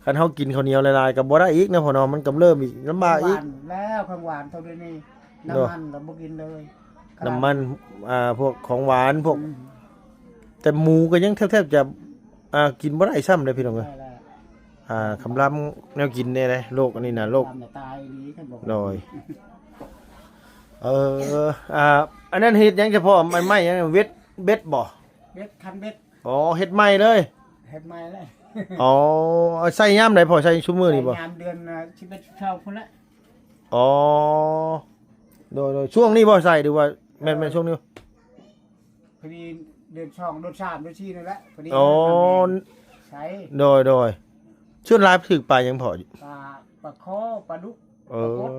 ຄັນເຮົາກິນເຂົ້າໜຽວຫຼາຍໆກໍບໍ່ໄດ້ອີກນະພໍ່ເນາະ ມັນກຳເຣິບອີກ ລຳບາກອີກ ແລ້ວຂອງຫວານເທົ່າດຽວນີ້ ນ້ຳມັນກໍບໍ່ກິນເລີຍ ນ້ຳມັນ ອ່າ ພວກຂອງຫວານ ພວກ ອືມ ແຕ່ໝູກໍຍັງແທບໆຈະ ອ່າ ກິນບໍ່ໄດ້ຊ້ຳເດ້ພີ່ນ້ອງເອີຍ ບໍ່ໄດ້ແລ້ວ ອ່າ ຄຳລຳແນວກິນແດ່ເດ້ ໂລກອັນນີ້ນະ ໂລກ ຕາຍອີ່ຫຼີຄັນບໍ່ ໂດຍ ເອີ ອ່າ ອັນນັ້ນເຮັດຫຍັງສະພໍ່ ໄມ້ຫຍັງ ເວັດ ເບັດບໍ່? ເບັດ ຄັນເບັດ ອໍ ເຮັດໃໝ່ເລີຍ ເຮັດໃໝ່ເລີຍ ອໍ ໃສ່ຍາມໃດພໍ່ ໃສ່ຊຸມື້ນີ້ບໍ່? ໃສ່ຍາມເດືອນ ເອີ ສິບເອັດ ສິບສອງພຸ້ນແຫຼະ ອໍ ໂດຍໆ ຊ່ວງນີ້ບໍ່ໃສ່ ຫຼືວ່າ ແມ່ນ ແມ່ນຊ່ວງນີ້ ພໍດີເດືອນສອງ ເດືອນສາມ ເດືອນສີ່ນີ້ແຫຼະ ພໍດີ ອໍ ໃສ່ ໂດຍໆ ສ່ວນຫຼາຍຖືກປາຫຍັງພໍ່? ປາ ປາຄໍ່ ປາດຸກ ເອີ ປາກົດ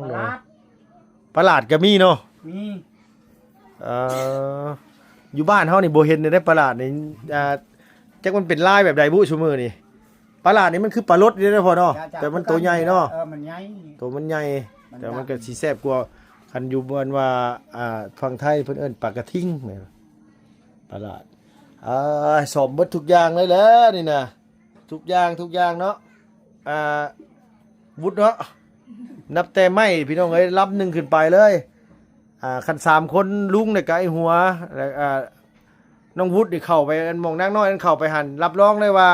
ປາຫຼາດ ປາຫຼາດກໍມີເນາະ ມີ ເອີ ຢູ່ບ້ານເຮົານີ້ບໍ່ເຫັນເດ້ປາຫຼາດນີ້ ອ່າ ຈັກມັນເປັນລາຍແບບໃດບຸຊຸມື້ນີ້ ປາຫຼາດນີ້ມັນຄືປາລົດນີ້ເດ້ພໍ່ເນາະ ແຕ່ມັນໂຕໃຫຍ່ເນາະ ເອີ ມັນໃຫຍ່ ໂຕມັນໃຫຍ່ ແຕ່ມັນກໍຊິແຊບກວ່າ ຄັນຢູ່ບ່ອນວ່າ ອ່າ ຝັ່ງໄທເພິ່ນເອີ້ນປາກະທິງແມ່ນ ປາຫຼາດ ອ່າ ສ້ອມເບິດທຸກຢ່າງເລີຍແຫຼະນີ້ນະ ທຸກຢ່າງ ທຸກຢ່າງເນາະ ອ່າ ວຸດເນາະ ນັບແຕ່ໄມ້ພີ່ນ້ອງເອີຍ ລຳໜຶ່ງຂຶ້ນໄປເລີຍ ອ່າ ຄັນສາມຄົນ ລຸງ ແລ້ວກະໄອ້ຫົວ ແລ້ວ ອ່າ ນ້ອງວຸດນີ້ເຂົ້າໄປ ອັນໝ່ອງນາງນ້ອຍນັ້ນເຂົ້າໄປຫັ້ນ ຮັບຮອງໄດ້ວ່າ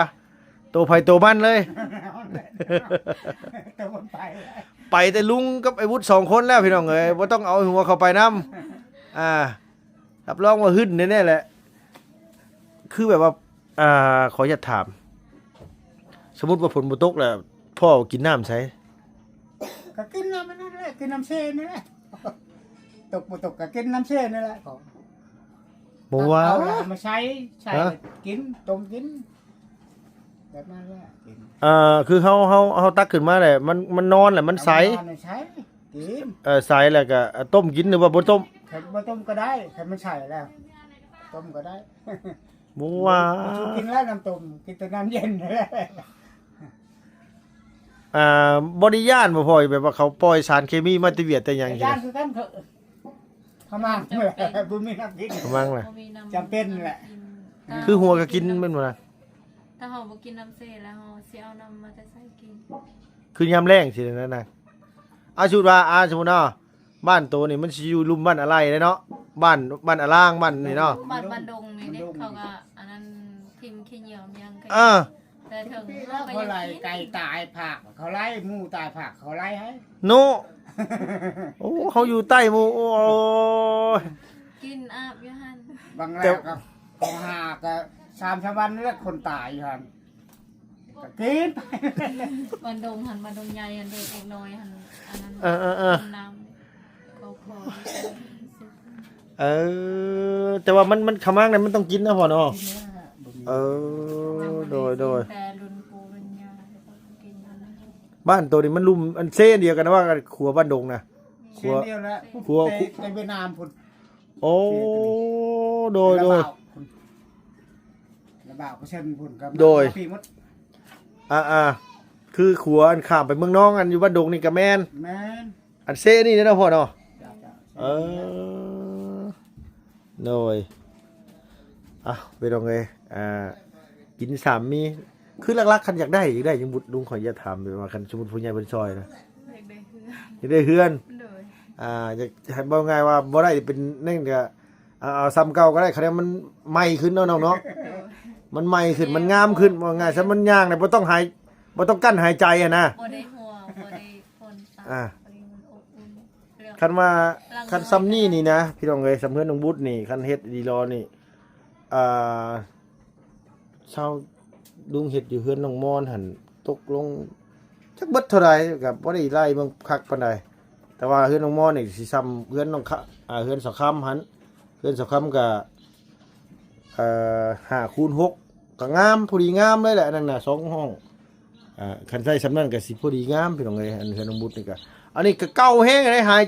ໂຕໃຜໂຕມັນເລີຍ ໂຕມັນໄປ ໄປແຕ່ລຸງກັບໄອ້ວຸດສອງຄົນແລ້ວພີ່ນ້ອງເອີຍ ບໍ່ຕ້ອງເອົາໄອ້ຫົວເຂົ້າໄປນຳ ອ່າ ຮັບຮອງວ່າຫຶ້ນແນ່ໆແຫຼະ ຄືແບບວ່າ ອ່າ ຂໍຢາກຖາມ ສົມມຸດວ່າຝົນບໍ່ຕົກແລ້ວ ພໍ່ກິນນ້ຳໃສ? ກໍກິນນ້ຳອັນນັ້ນແຫຼະ ກິນນ້ຳເຊນີ້ແຫຼະ ຕົກບໍ່ຕົກກໍກິນນ້ຳເຊນີ້ແຫຼະ ບໍ່ວ່າ ເອົານ້ຳມາໃສ່ ໃສ່ ຮະ? ກິນ ຕົ້ມກິນ ແບບນັ້ນແຫຼະ ກິນ ອ່າ ຄືເຮົາ ເຮົາ ເຮົາຕັກຂຶ້ນມາແຫຼະ ມັນ ມັນນອນແຫຼະ ມັນໃສ ເອົາມານອນໃສ່ ກິນ ເອີ ໃສແລ້ວກໍຕົ້ມກິນ ຫຼືວ່າບໍ່ຕົ້ມ? ຄັນບໍ່ຕົ້ມກໍໄດ້ ຄັນມັນໃສແລ້ວ ຕົ້ມກໍໄດ້ ບໍ່ວ່າ ບໍ່ ບໍ່ກິນແລ້ວນ້ຳຕົ້ມ ກິນແຕ່ນ້ຳເຢັນ ອ່າ ບໍ່ໄດ້ຢ້ານບໍ່ພໍ່ ແບບວ່າເຂົາປ່ອຍສານເຄມີມາແຕ່ຫວຽດແຕ່ຫຍັງ ຢ້ານຄືກັນ ຂະມັງ ບໍ່ມີນ້ຳກິນ ຂະມັງແຫຼະ ບໍ່ມີນ້ຳ ຈຳເປັນແຫຼະ ກິນ ຄືຫົວກໍກິນແມ່ນບໍ່ນະ? ຖ້າເຮົາບໍ່ກິນນ້ຳເຊແລ້ວ ເຮົາຊິເອົານ້ຳມາແຕ່ໃສກິນ? ຄືຍາມແລ້ງຊີ້ນະນາງ ອາ ສົມມຸດວ່າ ອາ ສົມມຸດເນາະ ບ້ານໂຕນີ້ມັນຊິຢູ່ລຸ່ມບ້ານອາໄລເດ້ເນາະ ບ້ານ ບ້ານອາລາງ ບ້ານນີ້ເນາະ ບ້ານ ບ້ານດົງນີ້ເດ້ ເຂົາກໍອັນນັ້ນ ຖິ້ມຂີ້ເຫຍື້ອຫຍັງ ເອີ ແຕ່ເຖິງເຮົາກໍຍັງກິນ ເຂົາໄລ່ໄກ່ຕາຍພາກ ເຂົາໄລ່ໝູຕາຍພາກ ເຂົາໄລ່ໃຫ້ເນາະ ໂອ້ ເຮົາຢູ່ໃຕ້ໝູ່ ໂອ້ຍ ກິນອາບຢູ່ຫັ້ນ ບາງແລ້ວກໍ ຂອງຫາກໍສາມສາມວັນແລ້ວ ຄົນຕາຍຢູ່ຫັ້ນ ກໍກິນໄປ ບ້ານດົງຫັ້ນ ບ້ານດົງໃຫຍ່ຫັ້ນເດ້ ເດັກນ້ອຍຫັ້ນ ອັນນັ້ນ ເອີໆໆ ນ້ຳ ເຂົາຂໍ ເອີ ແຕ່ວ່າມັນ ມັນຂະມັງນັ້ນມັນຕ້ອງກິນນະພໍ່ເນາະ ກິນແລ້ວ ບໍ່ມີ ເອີ ໂດຍໆ ແຕ່ລຸ້ນປູ່ລຸ້ນຍ່າເຂົາກໍກິນ ບ້ານໂຕນີ້ມັນລຸ່ມ ອັນເຊດຽວກັນວ່າ ຂົວບ້ານດົງນະ ເຊດຽວແຫຼະ ຂົວ ແຕ່ ແຕ່ຫວຽດນາມພຸ້ນ ໂອ້ ໂດຍໆ ລະບາວພຸ້ນ ລະບາວເປີເຊັນພຸ້ນ ກໍ ໂດຍ ມາປີໝົດ ອ່າໆ ຄືຂົວອັນຂ້າມໄປເມືອງນອງ ອັນຢູ່ບ້ານດົງນີ້ກໍແມ່ນ ແມ່ນ ອັນເຊນີ້ເນາະພໍ່ເນາະ ເຈົ້າໆ ເອີ ໂດຍ ອ່ະ ພີ່ນ້ອງເອີຍ ອ່າ ກິນສາມມີ ຄືຫຼັກໆ ຄັນຢາກໄດ້ ຢາກໄດ້ຫຍັງບຸດ ລຸງ ຂໍອະນຸຍາດຖາມ ແບບວ່າຄັນສົມມຸດຜູ້ໃຫຍ່ເພິ່ນຊ່ອຍນະ ຢາກໄດ້ເຮືອນ ຢາກໄດ້ເຮືອນ ໂດຍ ອ່າ ຢາກໃຫ້ ເວົ້າງ່າຍວ່າບໍ່ໄດ້ເປັນນັ້ນກໍ ເອົາ ເອົາສ່ຳເກົ່າກໍໄດ້ ຄະແນນມັນໃໝ່ຂຶ້ນເນາະນ້ອງເນາະ ໂດຍ ມັນໃໝ່ຂຶ້ນ ມັນງາມຂຶ້ນ ເວົ້າງ່າຍຊະ ມັນຍ່າງໄດ້ ບໍ່ຕ້ອງຫາຍ ບໍ່ຕ້ອງກັ້ນຫາຍໃຈຫັ້ນນະ ບໍ່ໄດ້ຫົວ ບໍ່ໄດ້ຝົນຕາກ ອ່າ ພໍດີມັນອົບອຸ່ນ ຄັນວ່າ ຫຼັງ ຄັນສ່ຳນີ້ນີ້ນະ ພີ່ນ້ອງເອີຍ ສ່ຳເຮືອນນ້ອງບຸດນີ້ ຄັນເຮັດອີ່ຫຼີຫຼໍນີ້ ອ່າ ຊາວລຸງເຮັດຢູ່ເຮືອນນ້ອງມອນຫັ້ນ ຕົກລົງ ຈັກເບິດເທົ່າໃດ ກໍບໍ່ໄດ້ໄລ່ເບິ່ງຄັກປານໃດ. ແຕ່ວ່າເຮືອນນ້ອງມອນນີ້ຊິຊ່ຳເຮືອນນ້ອງຄະ ອ່າ ເຮືອນສາວຄຳຫັ້ນ. ເຮືອນສາວຄຳກໍ ເອີ ຫ້າຄູນຫົກ ກໍງາມ ພໍດີງາມເລີຍແຫຼະ. ອັນນັ້ນນະ ສອງຫ້ອງ ອ່າ ຄັນໃຊ້ຊ່ຳນັ້ນກໍຊິພໍດີງາມ ພີ່ນ້ອງເອີຍ. ອັນເຮືອນນ້ອງບຸດນີ້ກໍ ອັນນີ້ກໍເກົ່າແຮງເດ້. ຫາຍ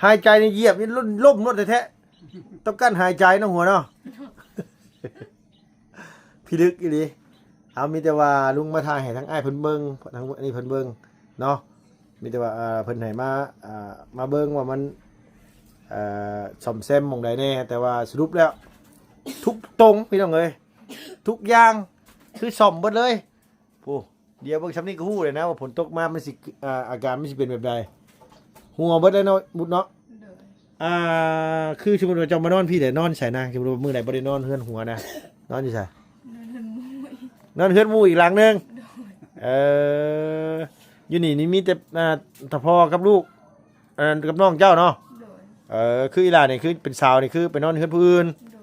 ຫາຍໃຈນີ້ຢຽບນີ້ລົ້ມລົດແທ້ໆ. ຕ້ອງກັ້ນຫາຍໃຈເນາະ ຫົວເນາະ. ພິລຶກອີ່ຫຼີ. ເອົາ ມີແຕ່ວ່າລຸງມາຖ່າຍໃຫ້ທາງອ້າຍເພິ່ນເບິ່ງ ທາງນີ້ເພິ່ນເບິ່ງເນາະ. ມີແຕ່ວ່າ ເອີ ເພິ່ນໃຫ້ມາ ເອີ ມາເບິ່ງວ່າມັນ ເອີ ສ້ອມແຊມໝ່ອງໃດແດ່. ແຕ່ວ່າສະຫຼຸບແລ້ວ ທຸກຕົງ ພີ່ນ້ອງເອີຍ, ທຸກຢ່າງຄືສ້ອມເບິດເລີຍ. ໂອ້ ດຽວເບິ່ງຊ່ຳນີ້ກໍຮູ້ເລີຍນະວ່າຝົນຕົກມາມັນຊິ ອາ ອາການມັນຊິເປັນແບບໃດ. ຫົວເບິດເລີຍເນາະ ບຸດເນາະ. ໂດຍ ອ່າ ຄືສົມມຸດວ່າເຈົ້າມານອນພີ້ແຫຼະ ນອນໃສນະ? ສົມມຸດວ່າມື້ໃດບໍ່ໄດ້ນອນເຮືອນຫົວນະ ນອນຢູ່ໃສ? ນອນເຮືອນໝູ່ອີກ ນອນເຮືອນໝູ່ອີກຫຼັງໜຶ່ງ. ໂດຍ ເອີ ຢູ່ນີ້ນີ້ມີແຕ່ ອ່າ ຕາພໍ່ກັບລູກ ອັນນັ້ນກັບນ້ອງເຈົ້າເນາະ. ໂດຍ ເອີ ຄືອີ່ຫຼ້ານີ້ຄືເປັນສາວນີ້ຄືໄປນອນເຮືອນຜູ້ອື່ນ. ໂດ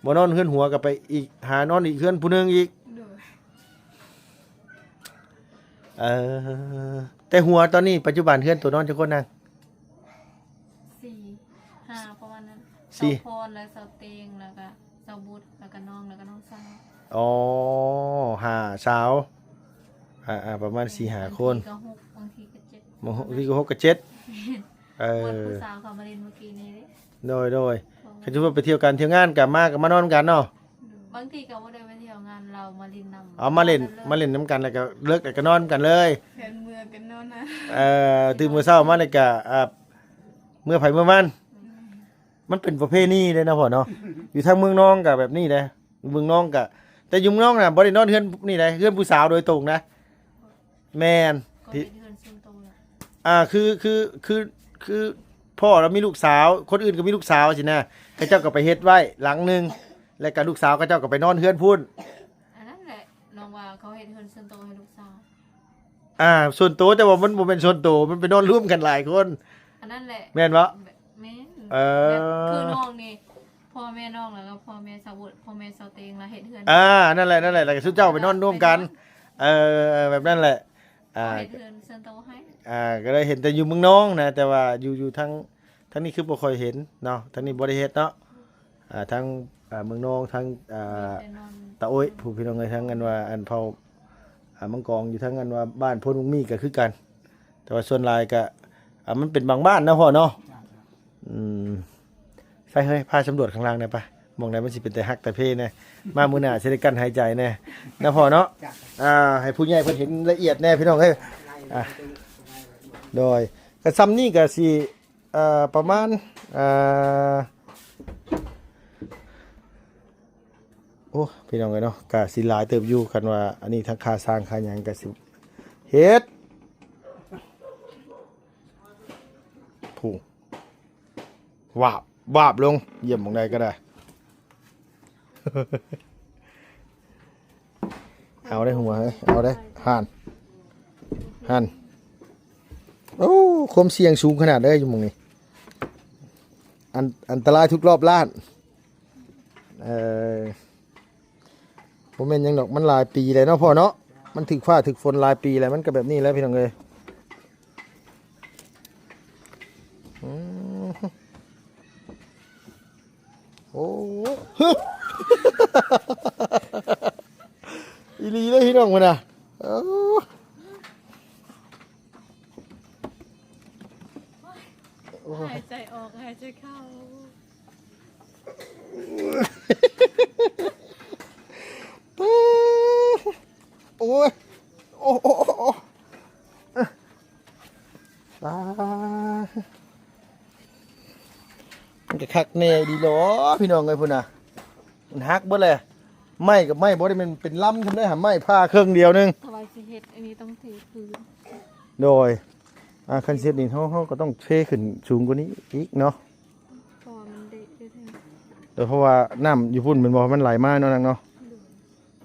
ຍ ບໍ່ນອນເຮືອນຫົວກໍໄປອີກ ຫານອນອີກເຮືອນຜູ້ໜຶ່ງອີກ. ໂດຍ ເອີ ແຕ່ຫົວຕອນນີ້ປັດຈຸບັນເຮືອນໂຕນອນຈັກຄົນນາງ? ສີ່ ຫ້າ ປະມານນັ້ນ. ສີ່ ສາວພອນ ແລະ ສາວເຕັງ ແລ້ວກະສາວບຸດ ແລ້ວກະນ້ອງ ແລ້ວກະນ້ອງສາວ. ອໍ ຫ້າ ສາວ ອ່າໆ ປະມານສີ່ຫ້າຄົນ. ບາງທີກໍຫົກ ບາງທີກໍເຈັດ ບາງທີກໍຫົກກັບເຈັດ. ເອີ ຜູ້ສາວເຂົາມາຫຼິ້ນມື້ກີ້ນີ້ເດ້. ໂດຍໆ ຄັນສົມມຸດວ່າໄປທ່ຽວກັນທ່ຽວງານກໍມາ ກໍມານອນນຳກັນເນາະ. ບາງທີກໍບໍ່ໄດ້ໄປທ່ຽວງານ ລາວມາຫຼິ້ນນຳ. ເອົາ ມາຫຼິ້ນ ມາຫຼິ້ນນຳກັນ ແລ້ວກໍເລີກ ແລ້ວກໍນອນນຳກັນເລີຍ. ແມ່ນ ເມືອກໍນອນນະ. ເອີ ຕື່ນມື້ເຊົ້າມາແລ້ວກໍ ອ່າ ເມືອໃຜເມືອມັນ. ມັນເປັນປະເພນີເດ້ເນາະພໍ່ເນາະ. ຢູ່ທາງເມືອງນອງກໍແບບນີ້ເດ້ ເມືອງນອງກໍ ແຕ່ຢູ່ເມືອງນອງນະບໍ່ໄດ້ນອນເຮືອນນີ້ເດ້ ເຮືອນຜູ້ສາວໂດຍຕົງນະ. ແມ່ນ ເຂົາເຮັດເຮືອນສ່ວນໂຕແລ້ວ. ອ່າ ຄື ຄື ຄື ຄືພໍ່ລາວມີລູກສາວ ຄົນອື່ນກໍມີລູກສາວຊີ້ນະ ເຂົາເຈົ້າກໍໄປເຮັດໄວ້ຫຼັງໜຶ່ງ ແລ້ວກໍລູກສາວເຂົາເຈົ້າກໍໄປນອນເຮືອນພຸ້ນ. ອັນນັ້ນແຫຼະ ນ້ອງວ່າເຂົາເຮັດເຮືອນສ່ວນໂຕໃຫ້ລູກສາວ. ອ່າ ສ່ວນໂຕ ແຕ່ວ່າມັນບໍ່ແມ່ນສ່ວນໂຕ ມັນໄປນອນລວມກັນຫຼາຍຄົນ. ອັນນັ້ນແຫຼະ ແມ່ນບໍ່? ແມ່ນ. ເອີ ແບບຄືນ້ອງນີ້ ພໍ່ແມ່ນ້ອງ ແລ້ວກໍພໍ່ແມ່ສາວບຸດ ພໍ່ແມ່ສາວເຕັງ ແລ້ວເຮັດເຮືອນ. ອ່າ ນັ້ນແຫຼະ ນັ້ນແຫຼະ ແລ້ວກໍຊຸມເຈົ້າໄປນອນລວມກັນ. ເອີ ແບບນັ້ນແຫຼະ. ອ່າ ເຮັດເຮືອນສ່ວນໂຕໃຫ້. ອ່າ ກໍໄດ້ເຫັນແຕ່ຢູ່ເມືອງນອງນະ ແຕ່ວ່າຢູ່ ຢູ່ທາງ ທາງນີ້ຄືບໍ່ຄ່ອຍເຫັນເນາະ ທາງນີ້ບໍ່ໄດ້ເຮັດເນາະ. ອ່າ ທາງ ອ່າ ເມືອງນອງ ທາງ ອ່າ ຕາໂອ້ຍ ຜູ້ ພີ່ນ້ອງເອີຍ ທາງອັນວ່າອັນເຜົ່າ ອ່າ ມັງກອງ ຢູ່ທາງອັນວ່າບ້ານໂພນມຸກມີກໍຄືກັນ ແຕ່ວ່າສ່ວນຫຼາຍກໍ ອ່າ ມັນເປັນບາງບ້ານນະພໍ່ເນາະ. ອືມ ໃສ່ເຮີ້ຍ ພາສຳຫຼວດຂ້າງລ່າງແດ່ປະ ໝ່ອງໃດມັນຊິເປັນຕາຮັກຕາເພແດ່ ມາມື້ໜ້າຊິໄດ້ກັ້ນຫາຍໃຈແດ່ນະພໍ່ເນາະ. ອ່າ ໃຫ້ຜູ້ໃຫຍ່ເພິ່ນເຫັນລະອຽດແດ່ ພີ່ນ້ອງເອີຍ. ອ່າ ໂດຍ ກໍຊ່ຳນີ້ກໍຊິ ເອີ ປະມານ ເອີ ໂອ້ ພີ່ນ້ອງເອີຍເນາະ ກະຊິຫຼາຍເຕີບຢູ່ ຄັນວ່າອັນນີ້ທັງຄ່າສ້າງຄ່າຫຍັງກະຊິເຮັດ ຜູ້ ວາບ ວາບລົງ ຢ້ຽມໝ່ອງໃດກໍໄດ້. ເອົາໄດ້ຫົວເອີຍ ເອົາໄດ້ ຫັ້ນ ຫັ້ນ. ໂອ້ ຄວາມສ່ຽງສູງຂະໜາດເດີຢູ່ໝ່ອງນີ້ ອັນ ອັນຕະລາຍທຸກຮອບລ້ານ. ເອີ ບໍ່ແມ່ນຫຍັງດອກ ມັນຫຼາຍປີແລ້ວເນາະພໍ່ເນາະ ມັນຖືກຟ້າຖືກຝົນຫຼາຍປີແລ້ວ ມັນກໍແບບນີ້ແຫຼະ ພີ່ນ້ອງເອີຍ. ອືມ ໂອ້ ອີ່ຫຼີເດ້ພີ່ນ້ອງ ພຸ້ນນະ. ເອີ ໂອ້ຍ ຫາຍໃຈອອກ ຫາຍໃຈເຂົ້າ. ໂອ້ຍ ໂອ້ ໂອ້ ໂອ້ ໂອ້ ຕາຍ ມັນກໍຄັກແນ່ດີຫຼໍ ພີ່ນ້ອງເອີຍ ພຸ້ນນະ ມັນຫັກເບິດແຫຼະ. ໄມ້ກັບໄມ້ບໍ່ໄດ້ແມ່ນເປັນລຳຊຳໃດ ຫາໄມ້ຜ່າເຄິ່ງດຽວໜຶ່ງ. ຖ້າວ່າຊິເຮັດອັນນີ້ຕ້ອງເທພື້ນ. ໂດຍ ອ່າ ຄັນຊິເຮັດນີ້ ເຮົາ ເຮົາກໍຕ້ອງເທຂຶ້ນສູງກວ່ານີ້ອີກເນາະ. ເພາະວ່າມັນເດະເດ້. ໂດຍ ເພາະວ່ານ້ຳຢູ່ພຸ້ນແມ່ນບໍ່ ມັນໄຫຼມາເນາະນາງເນາະ. ໂດຍ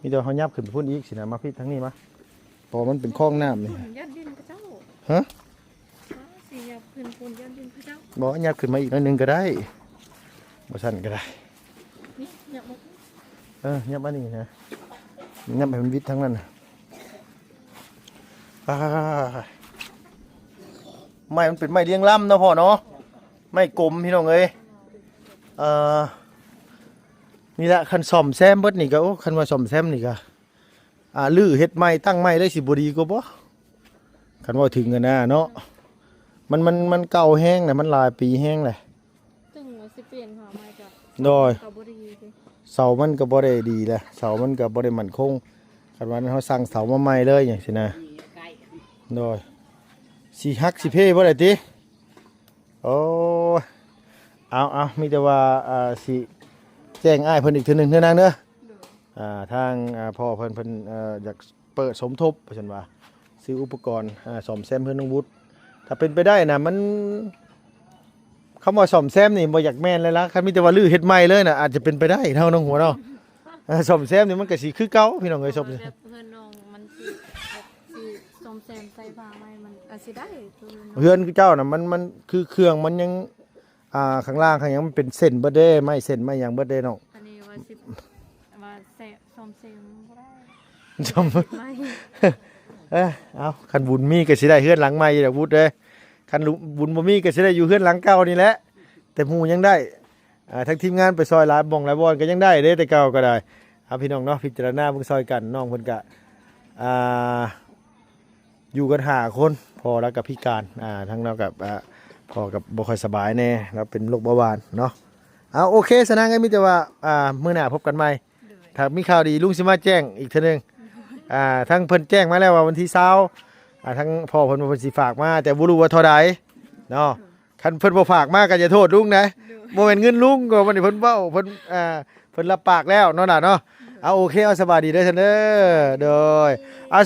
ມີແຕ່ເຮົາຫຍັບຂຶ້ນໄປພຸ້ນອີກຊີ້ນະ ມາພີ້ທາງນີ້ມາ ເພາະວ່າມັນເປັນຄອງນ້ຳນີ້. ຢ້ານດິນເຂົາເຈົ້າ. ຮະ? ຊິຫຍັບຂຶ້ນພຸ້ນຢ້ານດິນເຂົາເຈົ້າ. ບໍ່ ຫຍັບຂຶ້ນມາອີກໜ້ອຍໜຶ່ງກໍໄດ້ ບໍ່ຊັ້ນກໍໄດ້. ນີ້ຫຍັບມາ. ເອີ ຫຍັບມານີ້ນະ ຫຍັບໃຫ້ມັນວິດທາງນັ້ນນະ. ອ່າ ໄມ້ມັນເປັນໄມ້ລຽງລຳເນາະພໍ່ເນາະ ໄມ້ກົມພີ່ນ້ອງເອີຍ. ເອີ ນີ້ລະ ຄັນສ້ອມແຊມເບິດນີ້ກໍ ໂອ້ ຄັນວ່າສ້ອມແຊມນີ້ກໍ ອ່າ ຮື້ເຮັດໃໝ່ຕັ້ງໃໝ່ເລີຍ ຊິບໍ່ດີກວ່າບໍ່? ຄັນເວົ້າເຖິງຫັ້ນນະເນາະ ມັນ ມັນ ມັນເກົ່າແຮງນະ ມັນຫຼາຍປີແຮງແຫຼະ. ເຖິງວ່າຊິປ່ຽນຫາໃໝ່ກໍ ໂດຍ ກໍບໍ່ດີຕິ ເສົາມັນກໍບໍ່ໄດ້ດີແຫຼະ ເສົາມັນກໍບໍ່ໄດ້ໝັ້ນຄົງ. ຄັນວ່ານັ້ນເຮົາສັ່ງເສົາມາໃໝ່ເລີຍຫຍັງຊີ້ນະ ໂດຍ ຊິຫັກຊິເພບໍ່ໄດ້ຕິ? ໂອ້ຍ ເອົາໆ ມີແຕ່ວ່າ ອ່າ ຊິແຈ້ງອ້າຍເພິ່ນອີກເທື່ອໜຶ່ງເດີນາງເດີ. ໂດຍ ອ່າ ທາງ ອ່າ ພໍ່ເພິ່ນ ເພິ່ນ ເອີ ຢາກ ເປີດສົມທົບວ່າຊັ້ນວ່າ ຊື້ອຸປະກອນ ອ່າ ສ້ອມແຊມເຮືອນນ້ອງວຸດ. ຖ້າເປັນໄປໄດ້ນະ ມັນ ຄຳວ່າສ້ອມແຊມນີ້ບໍ່ຢາກແມ່ນແລ້ວລະ ຄັນມີແຕ່ວ່າຮື້ເຮັດໃໝ່ເລີຍນະ ອາດຈະເປັນໄປໄດ້ເນາະ ນ້ອງຫົວເນາະ. ເອີ ສ້ອມແຊມນີ້ມັນກໍຊິຄືເກົ່າພີ່ນ້ອງເອີຍ. ສ້ອມແຊມ ເຮືອນນ້ອງມັນຊິ ຊິສ້ອມແຊມໃສ່ຜ້າໃໝ່ ມັນອາດຊິໄດ້. ເຮືອນເຈົ້ານະ ມັນ ມັນຄືເຄື່ອງມັນຍັງ ອ່າ ຂ້າງລ່າງຂ້າງຫຍັງມັນເປັນເສັ້ນເບິດເດ້ ໄມ້ເສັ້ນໄມ້ຫຍັງເບິດເດ້ນ້ອງ. ອັນນີ້ວ່າຊິ ວ່າແຊ ສ້ອມແຊມບໍ່ໄດ້ ສ້ອມ ໃໝ່ ເອີ ເອົາ ຄັນບຸນມີກໍຊິໄດ້ເຮືອນຫຼັງໃໝ່ດອກວຸດເອີຍ. ຄັນບຸນບໍ່ມີກໍຊິໄດ້ຢູ່ເຮືອນຫຼັງເກົ່ານີ້ແຫຼະ ແຕ່ໝູ່ຍັງໄດ້. ອ່າ ທາງທີມງານໄປຊ່ອຍຫຼາຍບ່ອນຫຼາຍບ່ອນກໍຍັງໄດ້ເດ້ ແຕ່ເກົ່າກໍໄດ້. ເອົາ ພີ່ນ້ອງເນາະ ພິຈາລະນາເບິ່ງຊ່ອຍກັນ ນ້ອງເພິ່ນກະ ອ່າ ຢູ່ກັນຫ້າຄົນ ພໍ່ລາວກໍພິການ ອ່າ ທາງລາວກໍ ອ່າ ພໍ່ກໍບໍ່ຄ່ອຍສະບາຍແດ່ ລາວເປັນໂລກເບົາຫວານເນາະ. ເອົາ ໂອເຄ ສະນາງເອີຍ ມີແຕ່ວ່າ ອ່າ ມື້ໜ້າພົບກັນໃໝ່. ໂດຍ ຖ້າມີຂ່າວດີລຸງຊິມາແຈ້ງອີກເທື່ອໜຶ່ງ. ອ່າ ທາງເພິ່ນແຈ້ງມາແລ້ວວ່າວັນທີຊາວ ອ່າ ທາງພໍ່ເພິ່ນວ່າເພິ່ນຊິຝາກມາ ແຕ່ບໍ່ຮູ້ວ່າເທົ່າໃດເນາະ. ຄັນເພິ່ນບໍ່ຝາກມາກໍຢ່າໂທດລຸງນະ. ໂດຍ ບໍ່ແມ່ນເງິນລຸງ ກໍມັນເພິ່ນເວົ້າ ເພິ່ນ ອ່າ ເພິ່ນຮັບປາກແລ້ວເນາະຫຼານເນາະ. ເອົາ ໂອເຄ ເອົາ ສະບາຍດີເດີຊັ້ນເດີ. ໂດຍ ເອົາ